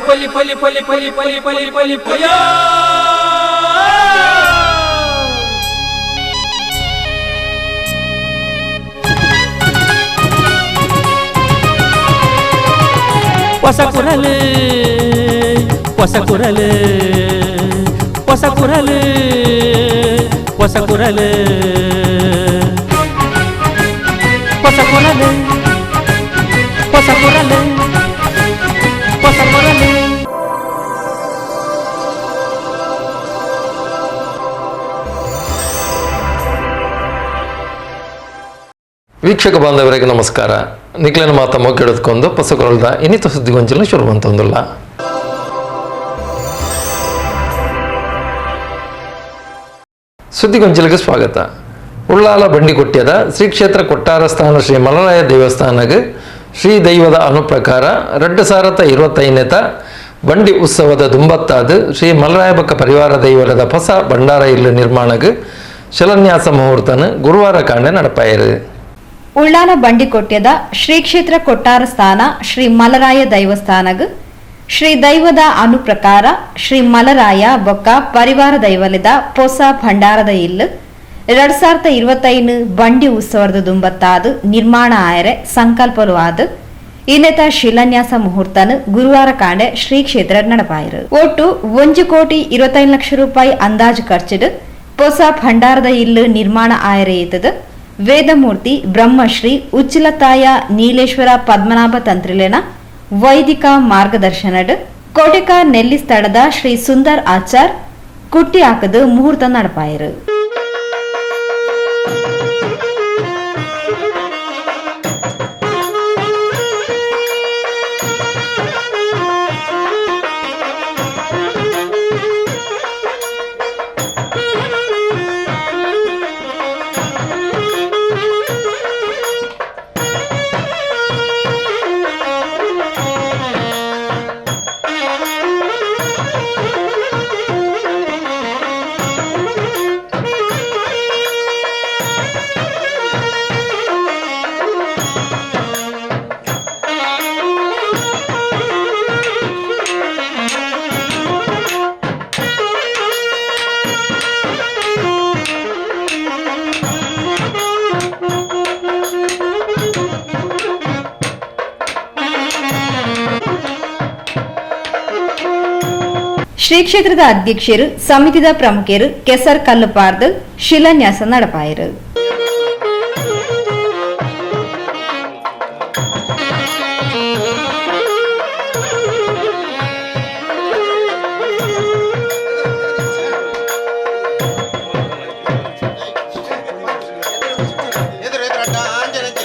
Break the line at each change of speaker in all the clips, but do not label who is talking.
ಪೊಲಿ ಪೊಲಿ ಪೊಲಿ ಪೊಲಿ ಪೊಲಿ ಪೊಲಿ ಪೊಲಿ ಪೊಯ. ಹೊಸ ಕುರಲು, ಹೊಸ ಕುರಲು, ಹೊಸ ಕುರಲು, ಹೊಸ ಕುರಲು, ಹೊಸ ಕುರಲು, ಹೊಸ ಕುರಲು, ಹೊಸ ಕುರಲು.
ವೀಕ್ಷಕ ಬಾಂಧವರಿಗೆ ನಮಸ್ಕಾರ. ನಿಕ್ಲೆನ ಮಾತ ಮೊಗ್ಗೆಡುಕೊಂಡು ಪಸಕೊರಲ್ದ ಇನ್ನಿತ ಸುದ್ದಿಗೊಂಚಿನ ಶುರು ಅಂತಂದಿಲ್ಲ. ಸುದ್ದಿಗೊಂಚಲಿಗೆ ಸ್ವಾಗತ. ಉಳ್ಳಾಲ ಬಂಡಿಕೊಟ್ಯದ ಶ್ರೀ ಕ್ಷೇತ್ರ ಕೊಟ್ಟಾರ ಸ್ಥಾನ ಶ್ರೀ ಮಲರಾಯ ದೇವಸ್ಥಾನಗೆ ಶ್ರೀ ದೈವದ ಅನುಪ್ರಕಾರ 2025ನೇತ ಬಂಡಿ ಉತ್ಸವದ ದುಂಬತ್ತಾದ ಶ್ರೀ ಮಲರಾಯ ಬಕ್ಕ ಪರಿವಾರ ದೈವದ ಹೊಸ ಭಂಡಾರ ಇಲ್ಲು ನಿರ್ಮಾಣಕ್ಕೆ ಶಿಲಾನ್ಯಾಸ ಮುಹೂರ್ತನ ಗುರುವಾರ ಕಾಂಡೆ ನಡಪಾಯರು.
ಉಳ್ಳಾಲ ಬಂಡಿಕೊಟ್ಯದ ಶ್ರೀ ಕ್ಷೇತ್ರ ಕೊಟ್ಟಾರ ಸ್ಥಾನ ಶ್ರೀ ಮಲರಾಯ ದೈವಸ್ಥಾನಗ್ ಶ್ರೀ ದೈವದ ಅನುಪ್ರಕಾರ ಶ್ರೀ ಮಲರಾಯ ಬೊಕ್ಕ ಪರಿವಾರ ದೈವಲಿದ ಪೊಸ ಭಂಡಾರದ ಇಲ್ಲು 2025 ಬಂಡಿ ಉತ್ಸವದ ದುಂಬತ್ತಾದ ನಿರ್ಮಾಣ ಆಯರೆ ಸಂಕಲ್ಪಲು ಆದ್ ಇನ್ನೆತ ಶಿಲಾನ್ಯಾಸ ಮುಹೂರ್ತನ ಗುರುವಾರ ಕಾಂಡೆ ಶ್ರೀ ಕ್ಷೇತ್ರ ನಡಪಾಯರು. ಒಟ್ಟು 1 ಕೋಟಿ 25 ಲಕ್ಷ ರೂಪಾಯಿ ಅಂದಾಜು ಖರ್ಚಿಡ್ ಪೊಸ ಭಂಡಾರದ ಇಲ್ಲು ನಿರ್ಮಾಣ ಆಯರೆ ಇತ್ತದ. ವೇದಮೂರ್ತಿ ಬ್ರಹ್ಮಶ್ರೀ ಉಚ್ಚಿಲತಾಯ ನೀಲೇಶ್ವರ ಪದ್ಮನಾಭ ತಂತ್ರಿಲೇನ ವೈದಿಕ ಮಾರ್ಗದರ್ಶನಡ್ ಕೋಟೆಕ ನೆಲ್ಲಿ ಸ್ಥಳದ ಶ್ರೀ ಸುಂದರ್ ಆಚಾರ್ ಕುಟ್ಟಿ ಹಾಕದು ಮುಹೂರ್ತ ನಡಪಾಯರು. ಶ್ರೀ ಕ್ಷೇತ್ರದ ಅಧ್ಯಕ್ಷರು, ಸಮಿತಿದ ಪ್ರಮುಖರು ಕೆಸರ್ ಕಲ್ಲುಪಾರ್ದು ಶಿಲಾನ್ಯಾಸ ನಡಪಾಯರು.
ಎದುರು ಎದುರು ಅಡ್ಡ ಆಂಜನೇಯ.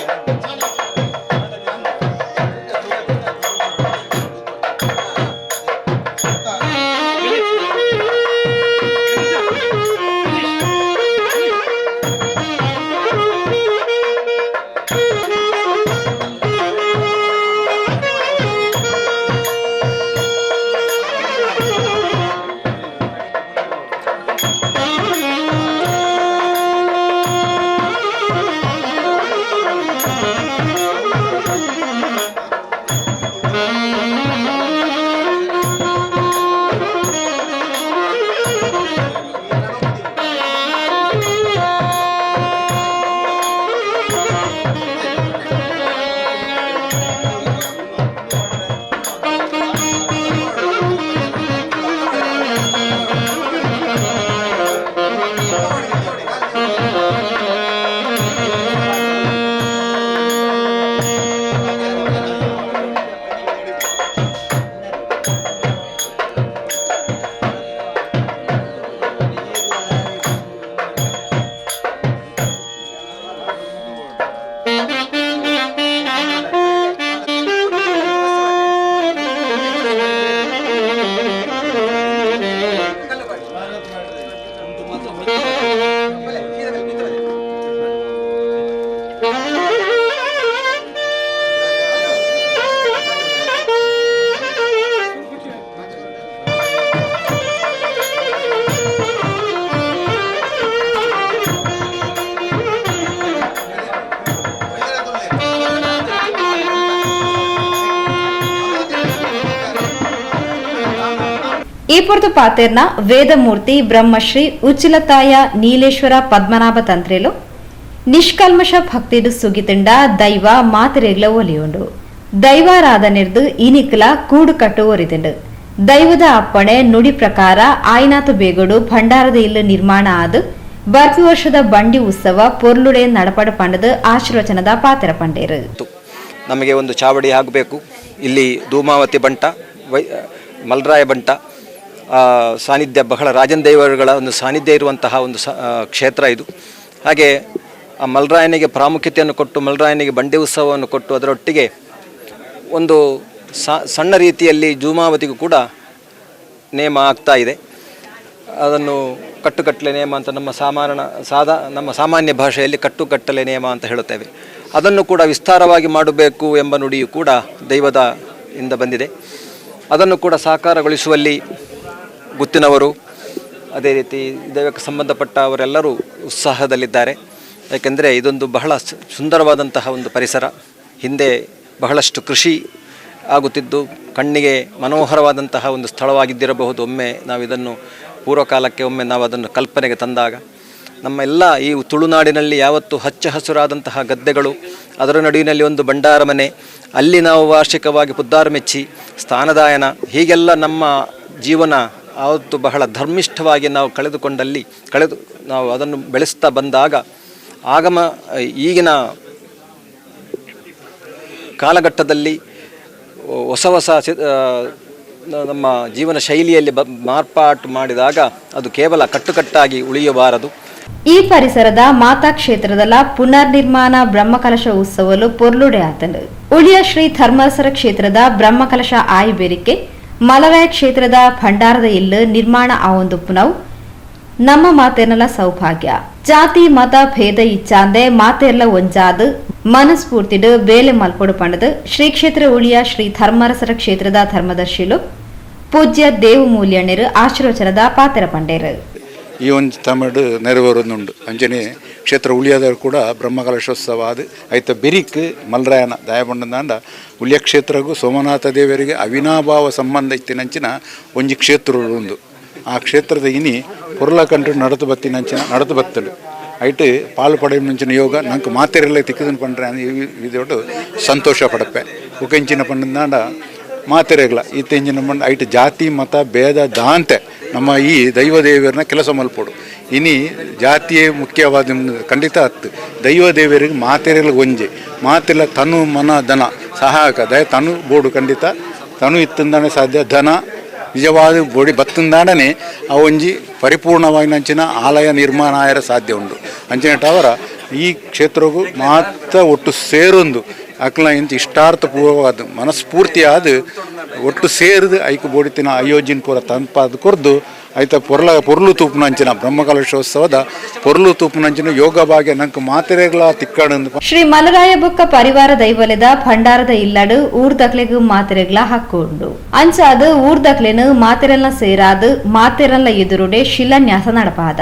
ಈ ಪೊರ್ತು ಪಾತೆರ್ನ ವೇದಮೂರ್ತಿ ಬ್ರಹ್ಮಶ್ರೀ ಉಚ್ಚಿಲತಾಯ ನೀಲೇಶ್ವರ ಪದ್ಮನಾಭ ತಂತ್ರೇಲು ನಿಷ್ಕಲ್ಮಶ ಭಕ್ತಿಡು ಸುಗಿತಿಂಡ ದೈವ ಮಾತೆರೆಗ್ಲ ಒಲಿಯುಂಡು. ದೈವಾರಾಧನೆರ್ದು ಇನಿಕ್ಲ ಕೂಡು ಕಟ್ಟು ಒರಿದಿಂಡು. ದೈವದ ಅಪ್ಪಣೆ ನುಡಿ ಪ್ರಕಾರ ಆಯ್ನಾಥ ಬೇಗಡು ಭಂಡಾರದ ಇಲ್ಲು ನಿರ್ಮಾಣ ಆದು ಬರ್ಪಿ ವರ್ಷದ ಬಂಡಿ ಉತ್ಸವ ಪೊರ್ಲುಡೆ ನಡಪಡ ಪಂಡದು ಆಶೀರ್ವಚನದ ಪಾತ್ರ ಪಂಡೇರು.
ನಮಗೆ ಒಂದು ಚಾವಡಿ ಆಗಬೇಕು. ಇಲ್ಲಿ ಧೂಮಾವತಿ ಬಂಟ, ಮಲ್ರಾಯ ಬಂಟ ಸಾನ್ನಿಧ್ಯ, ಬಹಳ ರಾಜನ್ ದೇವರುಗಳ ಒಂದು ಸಾನ್ನಿಧ್ಯ ಇರುವಂತಹ ಒಂದು ಕ್ಷೇತ್ರ ಇದು. ಹಾಗೆ ಆ ಮಲ್ರಾಯನಿಗೆ ಪ್ರಾಮುಖ್ಯತೆಯನ್ನು ಕೊಟ್ಟು, ಮಲ್ರಾಯನಿಗೆ ಬಂಡಿ ಉತ್ಸವವನ್ನು ಕೊಟ್ಟು, ಅದರೊಟ್ಟಿಗೆ ಒಂದು ಸಣ್ಣ ರೀತಿಯಲ್ಲಿ ಧೂಮಾವತಿಗೂ ಕೂಡ ನೇಮ ಆಗ್ತಾ ಇದೆ. ಅದನ್ನು ಕಟ್ಟುಕಟ್ಟಲೆ ನೇಮ ಅಂತ ನಮ್ಮ ಸಾಮಾನ್ಯ ಸಾದಾ ನಮ್ಮ ಸಾಮಾನ್ಯ ಭಾಷೆಯಲ್ಲಿ ಕಟ್ಟುಕಟ್ಟಲೆ ನೇಮ ಅಂತ ಹೇಳುತ್ತೇವೆ. ಅದನ್ನು ಕೂಡ ವಿಸ್ತಾರವಾಗಿ ಮಾಡಬೇಕು ಎಂಬ ನುಡಿಯು ಕೂಡ ದೈವದ ಇಂದ ಬಂದಿದೆ. ಅದನ್ನು ಕೂಡ ಸಾಕಾರಗೊಳಿಸುವಲ್ಲಿ ಗುತ್ತಿನವರು, ಅದೇ ರೀತಿ ದೈವಕ್ಕೆ ಸಂಬಂಧಪಟ್ಟ ಅವರೆಲ್ಲರೂ ಉತ್ಸಾಹದಲ್ಲಿದ್ದಾರೆ. ಯಾಕೆಂದರೆ ಇದೊಂದು ಬಹಳ ಸುಂದರವಾದಂತಹ ಒಂದು ಪರಿಸರ. ಹಿಂದೆ ಬಹಳಷ್ಟು ಕೃಷಿ ಆಗುತ್ತಿದ್ದು ಕಣ್ಣಿಗೆ ಮನೋಹರವಾದಂತಹ ಒಂದು ಸ್ಥಳವಾಗಿದ್ದಿರಬಹುದು. ಒಮ್ಮೆ ನಾವು ಇದನ್ನು ಪೂರ್ವಕಾಲಕ್ಕೆ ಒಮ್ಮೆ ನಾವು ಅದನ್ನು ಕಲ್ಪನೆಗೆ ತಂದಾಗ, ನಮ್ಮ ಎಲ್ಲ ಈ ತುಳುನಾಡಿನಲ್ಲಿ ಯಾವತ್ತು ಹಚ್ಚ ಹಸುರಾದಂತಹ ಗದ್ದೆಗಳು, ಅದರ ನಡುವಿನಲ್ಲಿ ಒಂದು ಭಂಡಾರ ಮನೆ, ಅಲ್ಲಿ ನಾವು ವಾರ್ಷಿಕವಾಗಿ ಪುದ್ದಾರು ಮೆಚ್ಚಿ ಸ್ಥಾನದಾಯನ, ಹೀಗೆಲ್ಲ ನಮ್ಮ ಜೀವನ ಆವತ್ತು ಬಹಳ ಧರ್ಮಿಷ್ಠವಾಗಿ ನಾವು ಕಳೆದುಕೊಂಡಲ್ಲಿ ಕಳೆದು ನಾವು ಅದನ್ನು ಬೆಳೆಸ್ತಾ ಬಂದಾಗ, ಆಗಮ ಈಗಿನ ಕಾಲಘಟ್ಟದಲ್ಲಿ ಹೊಸ ಹೊಸ ನಮ್ಮ ಜೀವನ ಶೈಲಿಯಲ್ಲಿ ಮಾರ್ಪಾಟು ಮಾಡಿದಾಗ ಅದು ಕೇವಲ ಕಟ್ಟುಕಟ್ಟಾಗಿ ಉಳಿಯಬಾರದು.
ಈ ಪರಿಸರದ ಮಾತಾ ಕ್ಷೇತ್ರದಲ್ಲ ಪುನರ್ನಿರ್ಮಾಣ ಬ್ರಹ್ಮಕಲಶ ಉತ್ಸವಲು ಪೊರ್ಲುಡೆ ಆತಂಡು. ಉಳಿಯ ಶ್ರೀ ಧರ್ಮಸರ ಕ್ಷೇತ್ರದ ಬ್ರಹ್ಮಕಲಶ ಆಯಿಬೇರಿಕೆ ಮಲರಾಯ ಕ್ಷೇತ್ರದ ಭಂಡಾರದ ಇಲ್ಲು ನಿರ್ಮಾಣ ಆವೊಂದು ಪುನವ್ ನಮ್ಮ ಮಾತೇನಲ ಸೌಭಾಗ್ಯ. ಜಾತಿ ಮತ ಭೇದ ಇಚ್ಚಾಂದೆ ಮಾತೆರ್ಲ ಒಂಜಾದು ಮನಸ್ಫೂರ್ತಿಡು ಬೇಲೆ ಮಲ್ಪೊಡು ಪಂಡದು ಶ್ರೀ ಕ್ಷೇತ್ರ ಉಳಿಯ ಶ್ರೀ ಧರ್ಮರಸರ ಕ್ಷೇತ್ರದ ಧರ್ಮದರ್ಶಿಲು ಪೂಜ್ಯ ದೇವಮೂಲ್ಯಣ್ಣರು ಆಶೀರ್ವಚನದ ಪಾತ್ರ ಪಂಡೇರು.
ಈ ಒಂದು ತಮಿಳು ನೆರವೇರೊಂದುಂಡು. ಅಂಚನೆ ಕ್ಷೇತ್ರ ಉಳಿಯದವರು ಕೂಡ ಬ್ರಹ್ಮಕಲಶೋತ್ಸವ ಅದು ಐತ ಬೆರಿಕ್ ಮಲ್ರಾಯನ ದಾಯಬಂಡಂದಾಂಡ ಉಳಿಯ ಕ್ಷೇತ್ರಗೂ ಸೋಮನಾಥ ದೇವರಿಗೆ ಅವಿನಾಭಾವ ಸಂಬಂಧ ಇತ್ತಿನಂಚಿನ ಒಂಜಿ ಕ್ಷೇತ್ರ ಉಂದು. ಆ ಕ್ಷೇತ್ರದ ಇನಿ ಪೊರ್ಲ ಕಂಟು ನಡತು ಬತ್ತಿನಂಚಿನ ನಡತು ಬತ್ತಲು ಐಟ್ ಪಾಲು ಪಡೆಯುವಂಚಿನ ಯೋಗ ನಂಗೆ ಮಾತೆರೆಲ್ಲ ತಿಕ್ಕದನ್ ಪಂಡ್ರೆ ಇದೊಟ್ಟು ಸಂತೋಷ ಪಡಪೆ. ಉಕೆಂಚಿನ ಪಂಡಂದಾಂಡ ಮಾತೆರೆಗ್ಲ ಇತ್ತೆಂಚಿನ ಪಂಡ ಐಟ್ ಜಾತಿ ಮತ ಭೇದ ದಾಂತೆ ನಮ್ಮ ಈ ದೈವ ದೇವರನ್ನ ಕೆಲಸ ಮಲ್ಪೊಡು. ಇನಿ ಜಾತಿಯೇ ಮುಖ್ಯವಾದ ಖಂಡಿತ ಅತ್ತು. ದೈವ ದೇವರಿಗೆ ಮಾತೆರೆಲ್ಲ ಒಂಜೆ, ಮಾತೆಲ್ಲ ತನು ಮನ ಧನ ಸಹಾಯಕ ದಯ ತನು ಬೋಡು. ಖಂಡಿತ ತನು ಇತ್ತಂದಾನೆ ಸಾಧ್ಯ. ಧನ ನಿಜವಾದ ಬೋಡಿ ಬತ್ತಂದಾಡನೆ ಆ ಒಂಜಿ ಪರಿಪೂರ್ಣವಾಗಿ ನಂಚಿನ ಆಲಯ ನಿರ್ಮಾಣ ಆಯರ ಸಾಧ್ಯ ಉಂಡು. ಅಂಚಿನ ಟವರ ಈ ಕ್ಷೇತ್ರಗೂ ಮಾತ್ರ ಒಟ್ಟು ಸೇರೊಂದು ಅಕ್ಲ ಇಂಚ ಇಷ್ಟಾರ್ಥ ಪೂರ್ವವಾದ ಮನಸ್ಫೂರ್ತಿಯಾದ ಒಟ್ಟು ಸೇರಿದು ಐಕು ಬೋಡಿತಿನ ಅಯೋಜಿನ ಪೂರ ತಂಪಾದ ಕೊರ್ದು ಐತ ಪೊರ್ಲ ಪೊರ್ಲು ತೂಪುನಂಚಿನ ಬ್ರಹ್ಮಕಲಶೋತ್ಸವದ ಪೊರ್ಲು ತೂಪುನಂಚಿನ ಯೋಗ ಭಾಗ್ಯ ನಂಗೆ ಮಾತೆರೆಗ್ಲ ತಿಕ್ಕಡಂದು.
ಶ್ರೀ ಮಲರಾಯ ಬೊಕ್ಕ ಪರಿವಾರ ದೈವಲೆದ ಭಂಡಾರದ ಇಲ್ಲಡು ಊರ್ದಕ್ಲೆಗ್ ಮಾತೆರೆಗ್ಲ ಹಾಕೊಂಡು ಅಂಚಾದ್ ಊರ್ದಕ್ಲೆನು ಮಾತೆರೆಲ್ಲ ಸೇರಾದ್ ಮಾತೆರೆಲ್ಲ ಎದುರುಡೆ ಶಿಲಾನ್ಯಾಸ ನಡಪಾದ.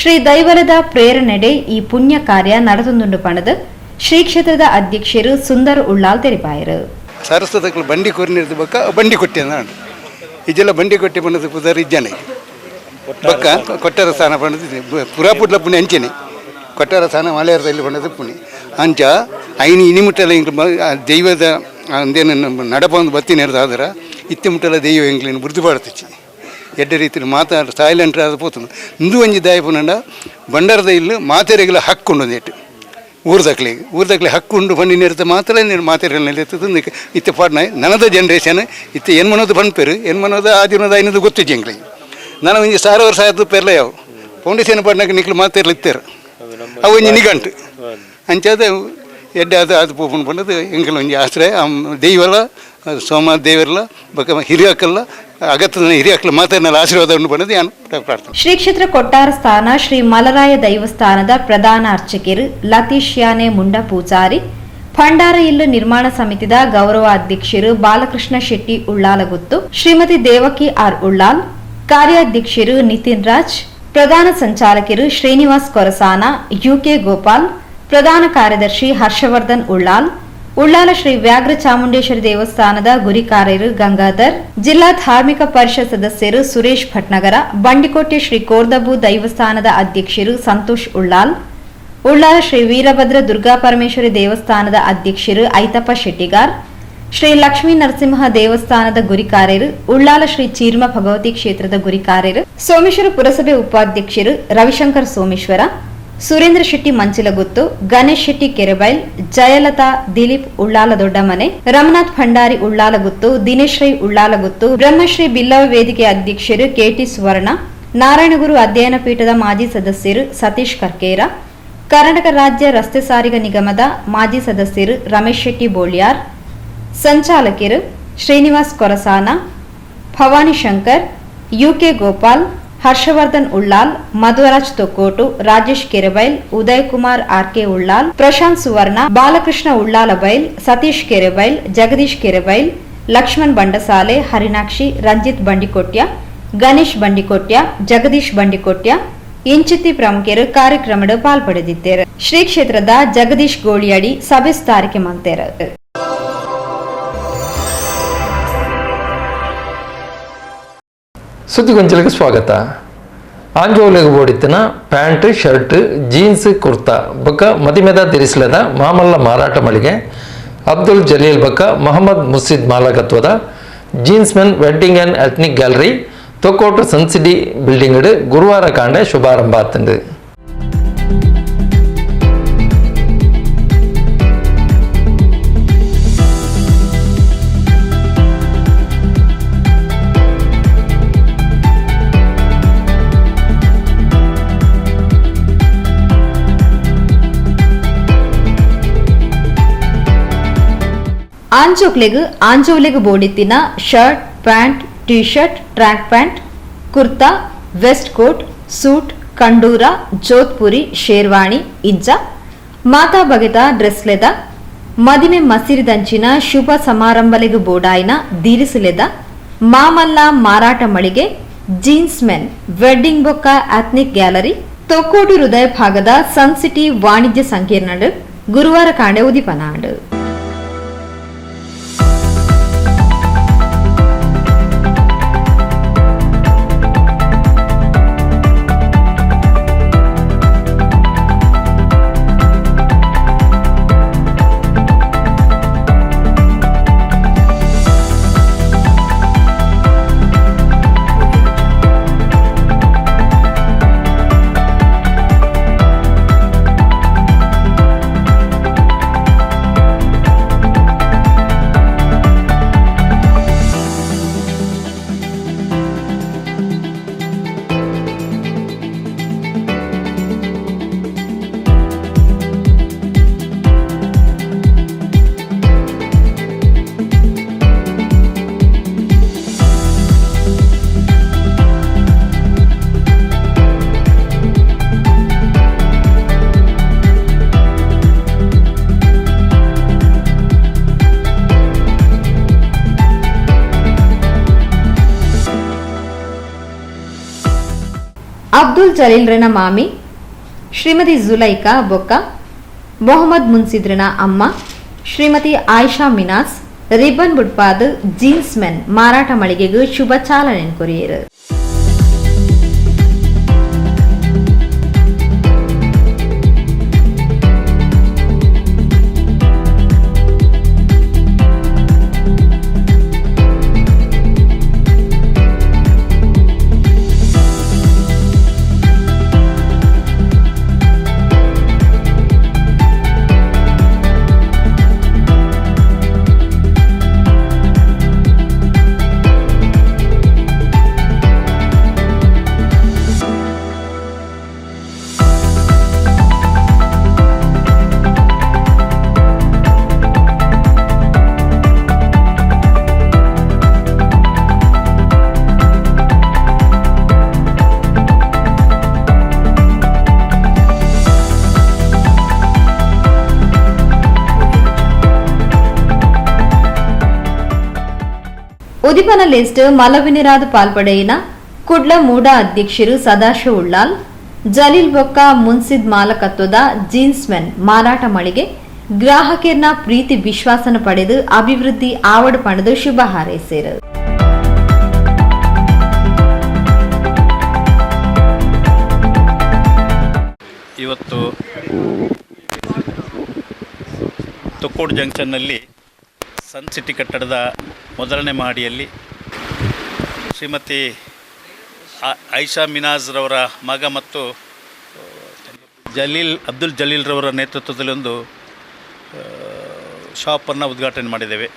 ಶ್ರೀ ದೈವಲದ ಪ್ರೇರಣೆಡೆ ಈ ಪುಣ್ಯ ಕಾರ್ಯ ನಡೆದುಂಡು ಪಣದು ಶ್ರೀ ಕ್ಷೇತ್ರದ ಅಧ್ಯಕ್ಷರು ಸುಂದರ್ ಉಳ್ಳಾಲ್ ತೆರಿಪಾಯರು.
ಸರಸ್ವತಕ್ಕಲು ಬಂಡಿ ಕೊರಿನಿರ್ದು ಬೊಕ್ಕ ಬಂಡಿ ಕೊಟ್ಟಿ ಅಂದ ಇಜೆಲ್ಲ ಬಂಡಿ ಕೊಟ್ಟಿ ಪಂಡದು ಪುದರ್ ಇಜ್ಜಾನೆ. ಬೊಕ್ಕ ಕೊಟ್ಟರ ಸ್ಥಾನ ಪಂಡದು ಪುರಾಪುಡ್ಲ ಪುಣಿ ಅಂಚೆನೆ ಕೊಟ್ಟರ ಸ್ಥಾನ ಮಲೆಯರದಲ್ಲಿ ಪಂಡದು ಪುಣಿ ಅಂಚ ಐನಿ ಇನಿ ಮುಟ್ಟಲ ಎಂಕ್ಲು ದೈವದ ಅಂದೇನು ನಡಪೊಂದು ಬತ್ತಿನ ಆದ್ರೆ ಇತ್ತೆ ಮುಟ್ಟಲ ದೈವ ಎಂಕ್ಲೇನು ಬುರ್ದು ಪಾಡ್ತಿಚ್ಚಿ. ಎಡ್ಡೆ ರೀತಿಯಲ್ಲಿ ಮಾತಾಡ ಸೈಲೆಂಟ್ ಆದ ಪೋತುಂಡು. ಇಂದು ಒಂಜಿ ದಾಯ ಪುನಂಡ ಬಂಡಾರದ ಇಲ್ಲು ಮಾತೆರೆಗ್ಲ ಹಕ್ಕುಂಡು ಒಂದೇಟು ಊರ್ದಕ್ಲಿಗೆ ಊರ್ದಕ್ಲೆ ಹಕ್ಕುಂಡು ಪಂಡಿನ ಮಾತ್ರ ನೀನು ಮಾತೆರೆಲ್ಲ ನಿಲೆತ್ತದ. ಇತ್ತೆ ಪಾಡ್ನ ನನದ ಜನ್ರೇಷನ್ ಇತ್ತೆ ಎನ್ಮನೋದು ಪನ್ಪೆರು ಎನ್ಮನೋದು ಆ ದಿನದ ಐನದು ಗೊತ್ತಿಜ್ಜಿ ಎಂಕ್ಲಿಗೆ. ನಾನು ಒಂಜಿ ಸಾವಿರ ವರ್ಷ ಆಯ್ತು ಪೆರ್ಲೆ ಯಾವ ಫೌಂಡೇಶನ್ ಪಾಡ್ನಾಗ ನಿಕ್ಲು ಮಾತೆರ್ಲ ಇತ್ತೇರು. ಅವು ಒಂಜಿ ನಿಘಂಟು ಅಂಚಾದ ಎಡ್ಡೆ ಅದು ಅದು ಪೋಪುಂಡು ಪಂಡದು ಎಂಕಲ್ ಒಂಜಿ ಆಶ್ರಯ. ದೈವಲ ಸೋಮ ದೇವರ್ಲ ಬೊಕ್ಕ ಹಿರಿಯಾಕಲ್ಲ ಅಗತ್ಯದ ಹಿರಿಯಾಕಲ ಮಾತೆರ್ನಲ ಆಶೀರ್ವಾದ ಉಂಡು ಪಂಡದು ಯಾನ್ ಪ್ರಾರ್ಥನೆ.
ಶ್ರೀ ಕ್ಷೇತ್ರ ಕೊಟ್ಟಾರ ಸ್ಥಾನ ಶ್ರೀ ಮಲರಾಯ ದೈವಸ್ಥಾನದ ಪ್ರಧಾನ ಅರ್ಚಕರು ಲತೀಶ್ ಯಾನೆ ಮುಂಡ ಪೂಜಾರಿ, ಭಂಡಾರ ಇಲ್ಲು ನಿರ್ಮಾಣ ಸಮಿತಿದ ಗೌರವ ಅಧ್ಯಕ್ಷರು ಬಾಲಕೃಷ್ಣ ಶೆಟ್ಟಿ ಉಳ್ಳಾಲಗುತ್ತು, ಶ್ರೀಮತಿ ದೇವಕಿ ಆರ್ ಉಳ್ಳಾಲ್, ಕಾರ್ಯಾಧ್ಯಕ್ಷರು ನಿತಿನ್ ರಾಜ್, ಪ್ರಧಾನ ಸಂಚಾಲಕರು ಶ್ರೀನಿವಾಸ್ ಕೊರಸಾನ, ಯುಕೆ ಗೋಪಾಲ್, ಪ್ರಧಾನ ಕಾರ್ಯದರ್ಶಿ ಹರ್ಷವರ್ಧನ್ ಉಳ್ಳಾಲ್. Ullal Shri ವ್ಯಾಘ್ರ ಚಾಮುಂಡೇಶ್ವರಿ ದೇವಸ್ಥಾನದ ಗುರಿಕಾರರು ಗಂಗಾಧರ್, ಜಿಲ್ಲಾ ಧಾರ್ಮಿಕ ಪರಿಷತ್ ಸದಸ್ಯರು ಸುರೇಶ್ ಭಟ್ನಗರ, ಬಂಡಿಕೋಟೆ ಶ್ರೀ ಕೋರ್ದಬು ದೈವಸ್ಥಾನದ ಅಧ್ಯಕ್ಷರು ಸಂತೋಷ್ ಉಳ್ಳಾಲ್, ಉಳ್ಳಾಲ ಶ್ರೀ ವೀರಭದ್ರ ದುರ್ಗಾ ಪರಮೇಶ್ವರಿ ದೇವಸ್ಥಾನದ ಅಧ್ಯಕ್ಷರು ಐತಪ್ಪ ಶೆಟ್ಟಿಗಾರ್, ಶ್ರೀ ಲಕ್ಷ್ಮೀ ನರಸಿಂಹ ದೇವಸ್ಥಾನದ ಗುರಿಕಾರ್ಯರು, ಉಳ್ಳಾಲ ಶ್ರೀ ಚೀರ್ಮ ಭಗವತಿ ಕ್ಷೇತ್ರದ ಗುರಿಕಾರ್ಯರು, ಸೋಮೇಶ್ವರ ಪುರಸಭೆ ಉಪಾಧ್ಯಕ್ಷರು ರವಿಶಂಕರ್ ಸೋಮೇಶ್ವರ, ಸುರೇಂದ್ರ ಶೆಟ್ಟಿ ಮಂಚಿಲಗುತ್ತು, ಗಣೇಶ್ ಶೆಟ್ಟಿ ಕೆರೆಬೈಲ್, ಜಯಲತಾ ದಿಲೀಪ್ ಉಳ್ಳಾಲ ದೊಡ್ಡಮನೆ, ರಮನಾಥ್ ಭಂಡಾರಿ ಉಳ್ಳಾಲಗುತ್ತು, ದಿನೇಶ್ ರೈ ಉಳ್ಳಾಲಗುತ್ತು, ಬ್ರಹ್ಮಶ್ರೀ ಬಿಲ್ಲವ ವೇದಿಕೆ ಅಧ್ಯಕ್ಷರು ಕೆಟಿ ಸುವರ್ಣ, ನಾರಾಯಣಗುರು ಅಧ್ಯಯನ ಪೀಠದ ಮಾಜಿ ಸದಸ್ಯರು ಸತೀಶ್ ಕರ್ಕೇರ, ಕರ್ನಾಟಕ ರಾಜ್ಯ ರಸ್ತೆ ಸಾರಿಗೆ ನಿಗಮದ ಮಾಜಿ ಸದಸ್ಯರು ರಮೇಶ್ ಶೆಟ್ಟಿ ಬೋಳ್ಯಾರ್, ಸಂಚಾಲಕರು ಶ್ರೀನಿವಾಸ್ ಕೊರಸಾನ, ಭವಾನಿ ಶಂಕರ್, ಯುಕೆ ಗೋಪಾಲ್, ಹರ್ಷವರ್ಧನ್ ಉಳ್ಳಾಲ್, ಮಧುರಾಜ್ ತೊಕ್ಕೋಟು, ರಾಜೇಶ್ ಕೆರೆಬೈಲ್, ಉದಯ್ ಕುಮಾರ್ ಆರ್ಕೆ ಉಳ್ಳಾಲ್, ಪ್ರಶಾಂತ್ ಸುವರ್ಣ, ಬಾಲಕೃಷ್ಣ ಉಳ್ಳಾಲ ಬೈಲ್, ಸತೀಶ್ ಕೆರೆಬೈಲ್, ಜಗದೀಶ್ ಕೆರೆಬೈಲ್, ಲಕ್ಷ್ಮಣ್ ಬಂಡಸಾಲೆ, ಹರಿನಾಕ್ಷಿ, ರಂಜಿತ್ ಬಂಡಿಕೊಟ್ಯ, ಗಣೇಶ್ ಬಂಡಿಕೊಟ್ಯ, ಜಗದೀಶ್ ಬಂಡಿಕೊಟ್ಯ ಇಂಚಿತ್ತಿ ಪ್ರಮುಖರು ಕಾರ್ಯಕ್ರಮದ ಪಾಲ್ಪಡೆದಿದ್ದಾರೆ. ಶ್ರೀ ಕ್ಷೇತ್ರದ ಜಗದೀಶ್ ಗೋಳಿಯಡಿ ಸಭೆ ತಾರಿಕೆ ಮಂತೇರು.
ಸುದ್ದಿಗೊಂಚಲಿಗೆ ಸ್ವಾಗತ. ಆಂಜೋಲೆಗ್ ಬೋಡಿತ್ತಿನ pant, shirt, jeans, kurta ಬೊಕ್ಕ ಮದಿಮೆದ ತಿರಿಸ್ಲೆದ ಮಾಮಲ್ಲ ಮಾರಾಟ ಮಳಿಗೆ ಅಬ್ದುಲ್ ಜಲೀಲ್ ಬೊಕ್ಕ Mohammed ಮುಸಿದ್ ಮಾಲಕತ್ವದ jeans men wedding and ethnic gallery Thokkottu Sun City building ಗುರುವಾರ ಕಾಂಡೆ ಶುಭಾರಂಭ ಆತಂಡು.
ಆಂಜೋಕ್ಲೆಗ್ ಆಂಜೋಲೆಗ್ ಬೋಡಿತ್ತಿನ shirt, pant, T shirt, track pant, kurta, waist coat, suit, kandura, Jodhpuri, sherwani ಇಂಚ ಮಾತಾ ಬಗೆತ ಡ್ರೆಸ್ಲೆದ ಮದಿಮೆ ಮಸಿರಿದಂಚಿನ ಶುಭ ಸಮಾರಂಭಲೆಗ್ ಬೋಡಾಯಿನ ದಿರಿಸುಲೆದ ಮಾಮಲ್ಲ ಮಾರಾಟ ಮಳಿಗೆ jeans men wedding ಬೊಕ್ಕ ಆಥ್ನಿಕ್ ಗ್ಯಾಲರಿ ತೊಕ್ಕೋಟು ಹೃದಯ ಭಾಗದ ಸನ್ ಸಿಟಿ ವಾಣಿಜ್ಯ ಸಂಕೀರ್ಣಡ್ ಗುರುವಾರ ಕಾಂಡೆ ಉದಿಪನಾಂಡ್. ಅಬ್ದುಲ್ ಜಲೀಲ್ರನ ಮಾಮಿ ಶ್ರೀಮತಿ ಜುಲೈಕಾ ಬೊಕ್ಕ ಮೊಹಮ್ಮದ್ ಮುನ್ಸಿದ್ರನ ಅಮ್ಮ ಶ್ರೀಮತಿ ಆಯಿಷಾ ಮಿನಾಸ್ ರಿಬ್ಬನ್ ಬುಡ್ಪಾದ್ ಜೀನ್ಸ್ ಮೆನ್ ಮಾರಾಟ ಮಳಿಗೆಗೆ ಶುಭ ಚಾಲನೆ ಕೊರಿಯರು. ಉದಿಪನ ಲಿಸ್ಟ್ ಮಲವಿನಿರಾದ ಪಾಲ್ಪಡೆಯಿನ ಕುಡ್ಲ ಮೂಡ ಅಧ್ಯಕ್ಷರು ಸದಾಶಿವ ಉಳ್ಳಾಲ್, ಜಲೀಲ್ ಬೊಕ್ಕ ಮುನ್ಸಿದ್ ಮಾಲಕತ್ವದ ಜೀನ್ಸ್ ಮೆನ್ ಮಾರಾಟ ಮಳಿಗೆ ಗ್ರಾಹಕರ್ನ ಪ್ರೀತಿ ವಿಶ್ವಾಸನ ಪಡೆದು ಅಭಿವೃದ್ಧಿ ಆವಡ್ ಪಣದು ಶುಭ ಹಾರೈಸಿರು.
ಇವತ್ತು ತೊಕ್ಕೋಡು ಜಂಕ್ಷನ್ನಲ್ಲಿ ಸನ್ ಸಿಟಿ ಕಟ್ಟಡದ ಮೊದಲನೇ ಮಹಡಿಯಲ್ಲಿ ಶ್ರೀಮತಿ ಐಷಾ ಮಿನಾಜ್ರವರ ಮಗ ಮತ್ತು ಜಲೀಲ್ ಅಬ್ದುಲ್ ಜಲೀಲ್ರವರ ನೇತೃತ್ವದಲ್ಲಿ ಒಂದು ಶಾಪನ್ನು ಉದ್ಘಾಟನೆ ಮಾಡಿದ್ದೇವೆ.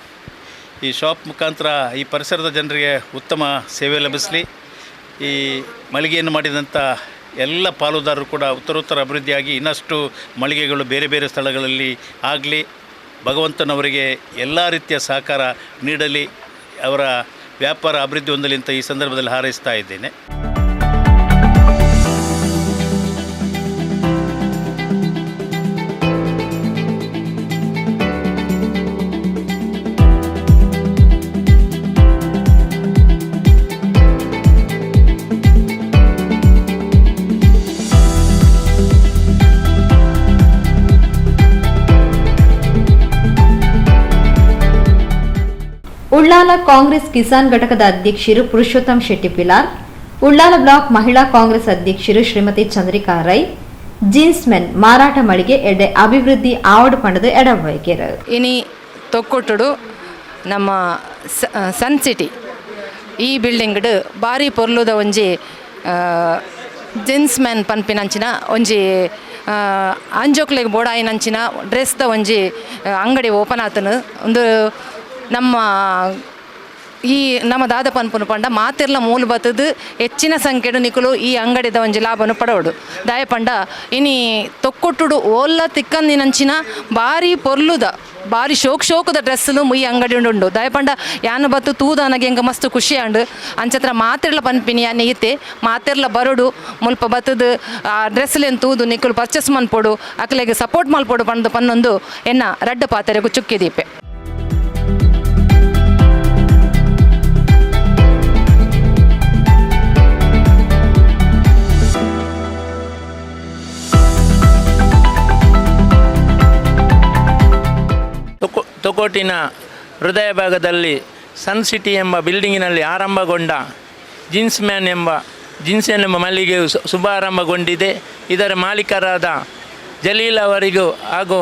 ಈ ಶಾಪ್ ಮುಖಾಂತರ ಈ ಪರಿಸರದ ಜನರಿಗೆ ಉತ್ತಮ ಸೇವೆ ಲಭಿಸಲಿ. ಈ ಮಳಿಗೆಯನ್ನು ಮಾಡಿದಂಥ ಎಲ್ಲ ಪಾಲುದಾರರು ಕೂಡ ಉತ್ತರೋತ್ತರ ಅಭಿವೃದ್ಧಿಯಾಗಿ ಇನ್ನಷ್ಟು ಮಳಿಗೆಗಳು ಬೇರೆ ಬೇರೆ ಸ್ಥಳಗಳಲ್ಲಿ ಆಗಲಿ. ಭಗವಂತನವರಿಗೆ ಎಲ್ಲ ರೀತಿಯ ಸಹಕಾರ ನೀಡಲಿ, ಅವರ ವ್ಯಾಪಾರ ಅಭಿವೃದ್ಧಿ ಹೊಂದಲಿ ಅಂತ ಈ ಸಂದರ್ಭದಲ್ಲಿ ಹಾರೈಸ್ತಾ ಇದ್ದೇನೆ.
ಉಳ್ಳಾಲ ಕಾಂಗ್ರೆಸ್ ಕಿಸಾನ್ ಘಟಕದ ಅಧ್ಯಕ್ಷರು ಪುರುಷೋತ್ತಮ್ ಶೆಟ್ಟಿ ಪಿಲಾರ್, ಉಳ್ಳಾಲ ಬ್ಲಾಕ್ ಮಹಿಳಾ ಕಾಂಗ್ರೆಸ್ ಅಧ್ಯಕ್ಷರು ಶ್ರೀಮತಿ ಚಂದ್ರಿಕಾ ರೈ, ಜೀನ್ಸ್ ಮೆನ್ ಮಾರಾಟ ಮಳಿಗೆ ಎಡೆ ಅಭಿವೃದ್ಧಿ ಆವಡ್ ಪಂಡದು ಎಡವೈಕೆರು.
ಇನಿ ತೊಕ್ಕೊಟ್ಟುಡು ನಮ್ಮ ಸನ್ ಸಿಟಿ ಈ ಬಿಲ್ಡಿಂಗ್ಡ್ ಬಾರಿ ಪೊರ್ಲುದ ಒಂಜಿ ಜೆನ್ಸ್ ಮ್ಯಾನ್ ಪನ್ಪಿನಂಚಿನ ಒಂಜಿ ಅಂಜೋಕ್ಲೆಗ್ ಬೋಡಾಯಿನಂಚಿನ ಡ್ರೆಸ್ದ ಒಂಜಿ ಅಂಗಡಿ ಓಪನ್ ಆತನು. ಒಂದು ನಮ್ಮ ಈ ನಮ್ಮ ದಾದ ಪನ್ಪುನು ಪಂಡ ಮಾತೆರ್ಲ ಮೂಲು ಬತ್ತದು ಹೆಚ್ಚಿನ ಸಂಖ್ಯೆಡು ನಿಕುಲು ಈ ಅಂಗಡಿದ ಒಂಜಿ ಲಾಭನು ಪಡೋಡು. ದಾಯ ಪಂಡ ಇನಿ ತೊಕ್ಕೊಟ್ಟುಡು ಓಲ್ಲ ತಿಕ್ಕಂದಿನಂಚಿನ ಬಾರಿ ಪೊರ್ಲುದ ಬಾರಿ ಶೋಕ್ ಶೋಕದ ಡ್ರೆಸ್ಲು ಈ ಅಂಗಡಿ ಉಂಡು. ದಾಯ ಪಂಡ ಯಾನು ಬತ್ತು ತೂದಾನಗೆ ಎಂಕ ಮಸ್ತ್ ಖುಷಿ ಆಂಡು. ಅಂಚತ್ರ ಮಾತೆರ್ಲ ಪನ್ಪಿನಿ ಯಾನ್ ಈತೆ ಮಾತೆರ್ಲ ಬರೋಡು ಮುಲ್ಪ ಬತ್ತದು ಆ ಡ್ರೆಸ್ಲೆನ್ ತೂದು ನಿಕುಲು ಪರ್ಚೇಸ್ ಮನ್ಪೊಡು, ಅಕ್ಲೆಗ್ ಸಪೋರ್ಟ್ ಮಲ್ಪೊಡು ಪಂದು ಪನ್ನೊಂದು ಎನ್ನ ರಡ್ಡ ಪಾತೆರೆಗು ಚುಕ್ಕಿ ದೀಪೆ.
ತೊಕ್ಕೋಟಿನ ಹೃದಯ ಭಾಗದಲ್ಲಿ ಸನ್ ಸಿಟಿ ಎಂಬ ಬಿಲ್ಡಿಂಗಿನಲ್ಲಿ ಆರಂಭಗೊಂಡ ಜೀನ್ಸ್ ಮ್ಯಾನ್ ಎಂಬ ಜೀನ್ಸ್ ಎಂಬ ಮಳಿಗೆಯು ಶುಭಾರಂಭಗೊಂಡಿದೆ. ಇದರ ಮಾಲೀಕರಾದ ಜಲೀಲ್ ಅವರಿಗೂ ಹಾಗೂ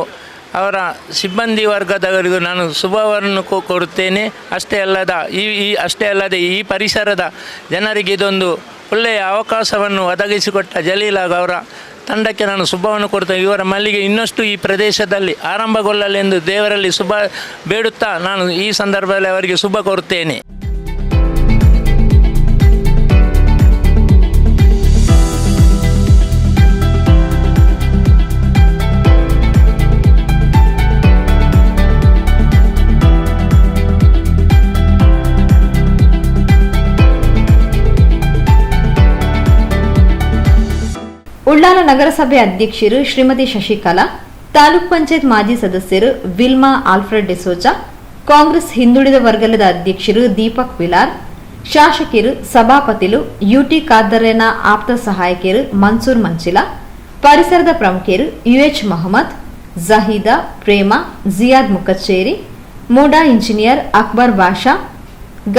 ಅವರ ಸಿಬ್ಬಂದಿ ವರ್ಗದವರಿಗೂ ನಾನು ಶುಭವನ್ನು ಕೋರುತ್ತೇನೆ. ಅಷ್ಟೇ ಅಲ್ಲದ ಈ ಈ ಅಷ್ಟೇ ಅಲ್ಲದೆ ಈ ಪರಿಸರದ ಜನರಿಗೆ ಇದೊಂದು ಒಳ್ಳೆಯ ಅವಕಾಶವನ್ನು ಒದಗಿಸಿಕೊಟ್ಟ ಜಲೀಲ್ ಹಾಗೂ ಅವರ ತಂಡಕ್ಕೆ ನಾನು ಶುಭವನ್ನು ಕೊಡ್ತೇನೆ. ಇವರ ಮಲ್ಲಿಗೆ ಇನ್ನಷ್ಟು ಈ ಪ್ರದೇಶದಲ್ಲಿ ಆರಂಭಗೊಳ್ಳಲೆಂದು ದೇವರಲ್ಲಿ ಶುಭ ಬೇಡುತ್ತಾ ನಾನು ಈ ಸಂದರ್ಭದಲ್ಲಿ ಅವರಿಗೆ ಶುಭ ಕೋರುತ್ತೇನೆ.
ಉಳ್ಳಾಲ ನಗರಸಭೆ ಅಧ್ಯಕ್ಷರು ಶ್ರೀಮತಿ ಶಶಿಕಲಾ, ತಾಲೂಕ್ ಪಂಚಾಯತ್ ಮಾಜಿ ಸದಸ್ಯರು ವಿಲ್ಮಾ ಆಲ್ಫ್ರೆಡ್ ಡಿಸೋಜಾ, ಕಾಂಗ್ರೆಸ್ ಹಿಂದುಳಿದ ವರ್ಗದ ಅಧ್ಯಕ್ಷರು ದೀಪಕ್ ವಿಲಾರ್, ಶಾಸಕರು ಸಭಾಪತಿಲು ಯುಟಿ ಖಾದರ್ನ ಆಪ್ತ ಸಹಾಯಕರು ಮನ್ಸೂರ್ ಮಂಚಿಲಾ, ಪರಿಸರದ ಪ್ರಮುಖರು ಯುಎಚ್ ಮಹಮ್ಮದ್, ಜಹೀದಾ, ಪ್ರೇಮಾ, ಜಿಯಾದ್ ಮುಖಚ್ಚೇರಿ, ಮೂಡಾ ಇಂಜಿನಿಯರ್ ಅಕ್ಬರ್ ಬಾಷಾ,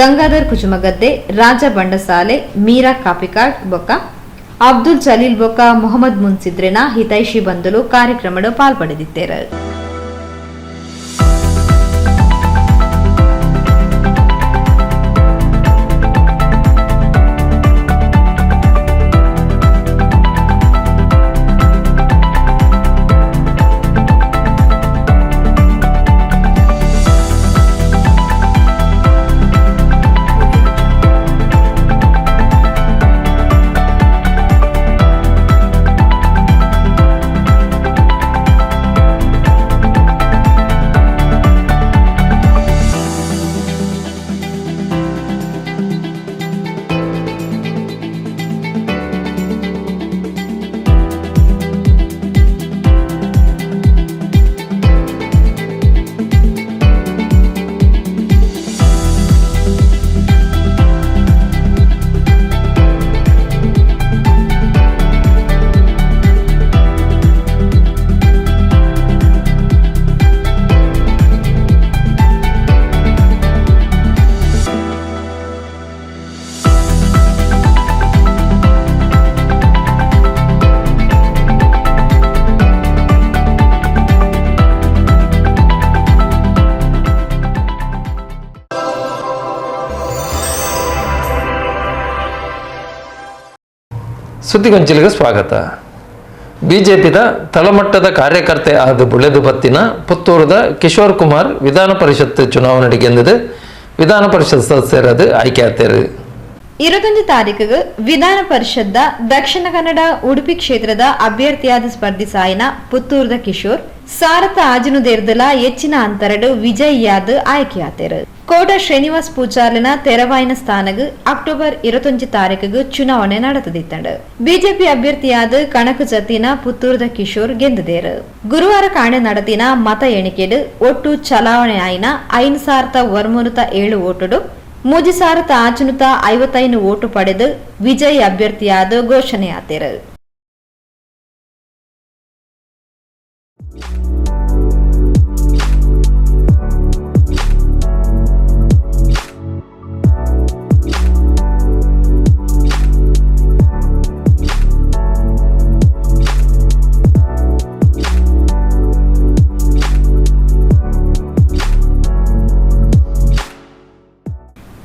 ಗಂಗಾಧರ್ ಕುಜುಮಗದ್ದೆ, ರಾಜ ಬಂಡಸಾಲೆ, ಮೀರಾ ಕಾಪಿಕಾಡ್ ಬೊಕ್ಕ ಅಬ್ದುಲ್ ಜಲೀಲ್ ಬೊಕ್ಕ ಮೊಹಮ್ಮದ್ ಮುನ್ಸಿದ್ರೆನ ಹಿತೈಷಿ ಬಂಧುಲು ಕಾರ್ಯಕ್ರಮದ ಪಾಲ್ಪಡೆದಿದ್ದಾರೆ.
ಸುದ್ದಿಗೊಂಚಿಲಿಗೆ ಸ್ವಾಗತ. ಬಿಜೆಪಿದ ತಳಮಟ್ಟದ ಕಾರ್ಯಕರ್ತೆ ಆದ ಬುಳೆದು ಬತ್ತಿನ ಪುತ್ತೂರದ ಕಿಶೋರ್ ಕುಮಾರ್ ವಿಧಾನ ಪರಿಷತ್ ಚುನಾವಣೆ ಗೆಂದದು ವಿಧಾನ ಪರಿಷತ್ ಸದಸ್ಯರಾದ ಆಯ್ಕೆ ಆತೇರು.
21 ತಾರೀಕಿಗೆ ವಿಧಾನ ಪರಿಷತ್ದ ದಕ್ಷಿಣ ಕನ್ನಡ ಉಡುಪಿ ಕ್ಷೇತ್ರದ ಅಭ್ಯರ್ಥಿಯಾದ ಸ್ಪರ್ಧಿಸಾಯಿನ ಪುತ್ತೂರದ ಕಿಶೋರ್ ಸಾರತ ಆಜಿನುದೇರ್ದಲ ಹೆಚ್ಚಿನ ಅಂತರಡು ವಿಜಯಿಯಾದ ಆಯ್ಕೆಯಾತೇರು. ಕೋಟ ಶ್ರೀನಿವಾಸ್ ಪೂಜಾರ್ಲಿನ ತೆರವಾಯಿನ ಸ್ಥಾನಗ್ ಅಕ್ಟೋಬರ್ 21 ತಾರೀಕಿಗೆ ಚುನಾವಣೆ ನಡೆದಿತ್ತಂಡು. ಬಿಜೆಪಿ ಅಭ್ಯರ್ಥಿಯಾದ ಕಣಕು ಜತಿನ ಪುತ್ತೂರದ ಕಿಶೋರ್ ಗೆಂದದೇರು. ಗುರುವಾರ ಕಾಣೆ നടത്തിನ ಮತ ಎಣಿಕೆಡು ಒಟ್ಟು ಚಲಾವಣೆ ಆಯಿನ 5107 ಓಟುಡು 3655 ಓಟು ಪಡೆದು ವಿಜಯ್ ಅಭ್ಯರ್ಥಿಯಾದ ಘೋಷಣೆಯಾತೇರು.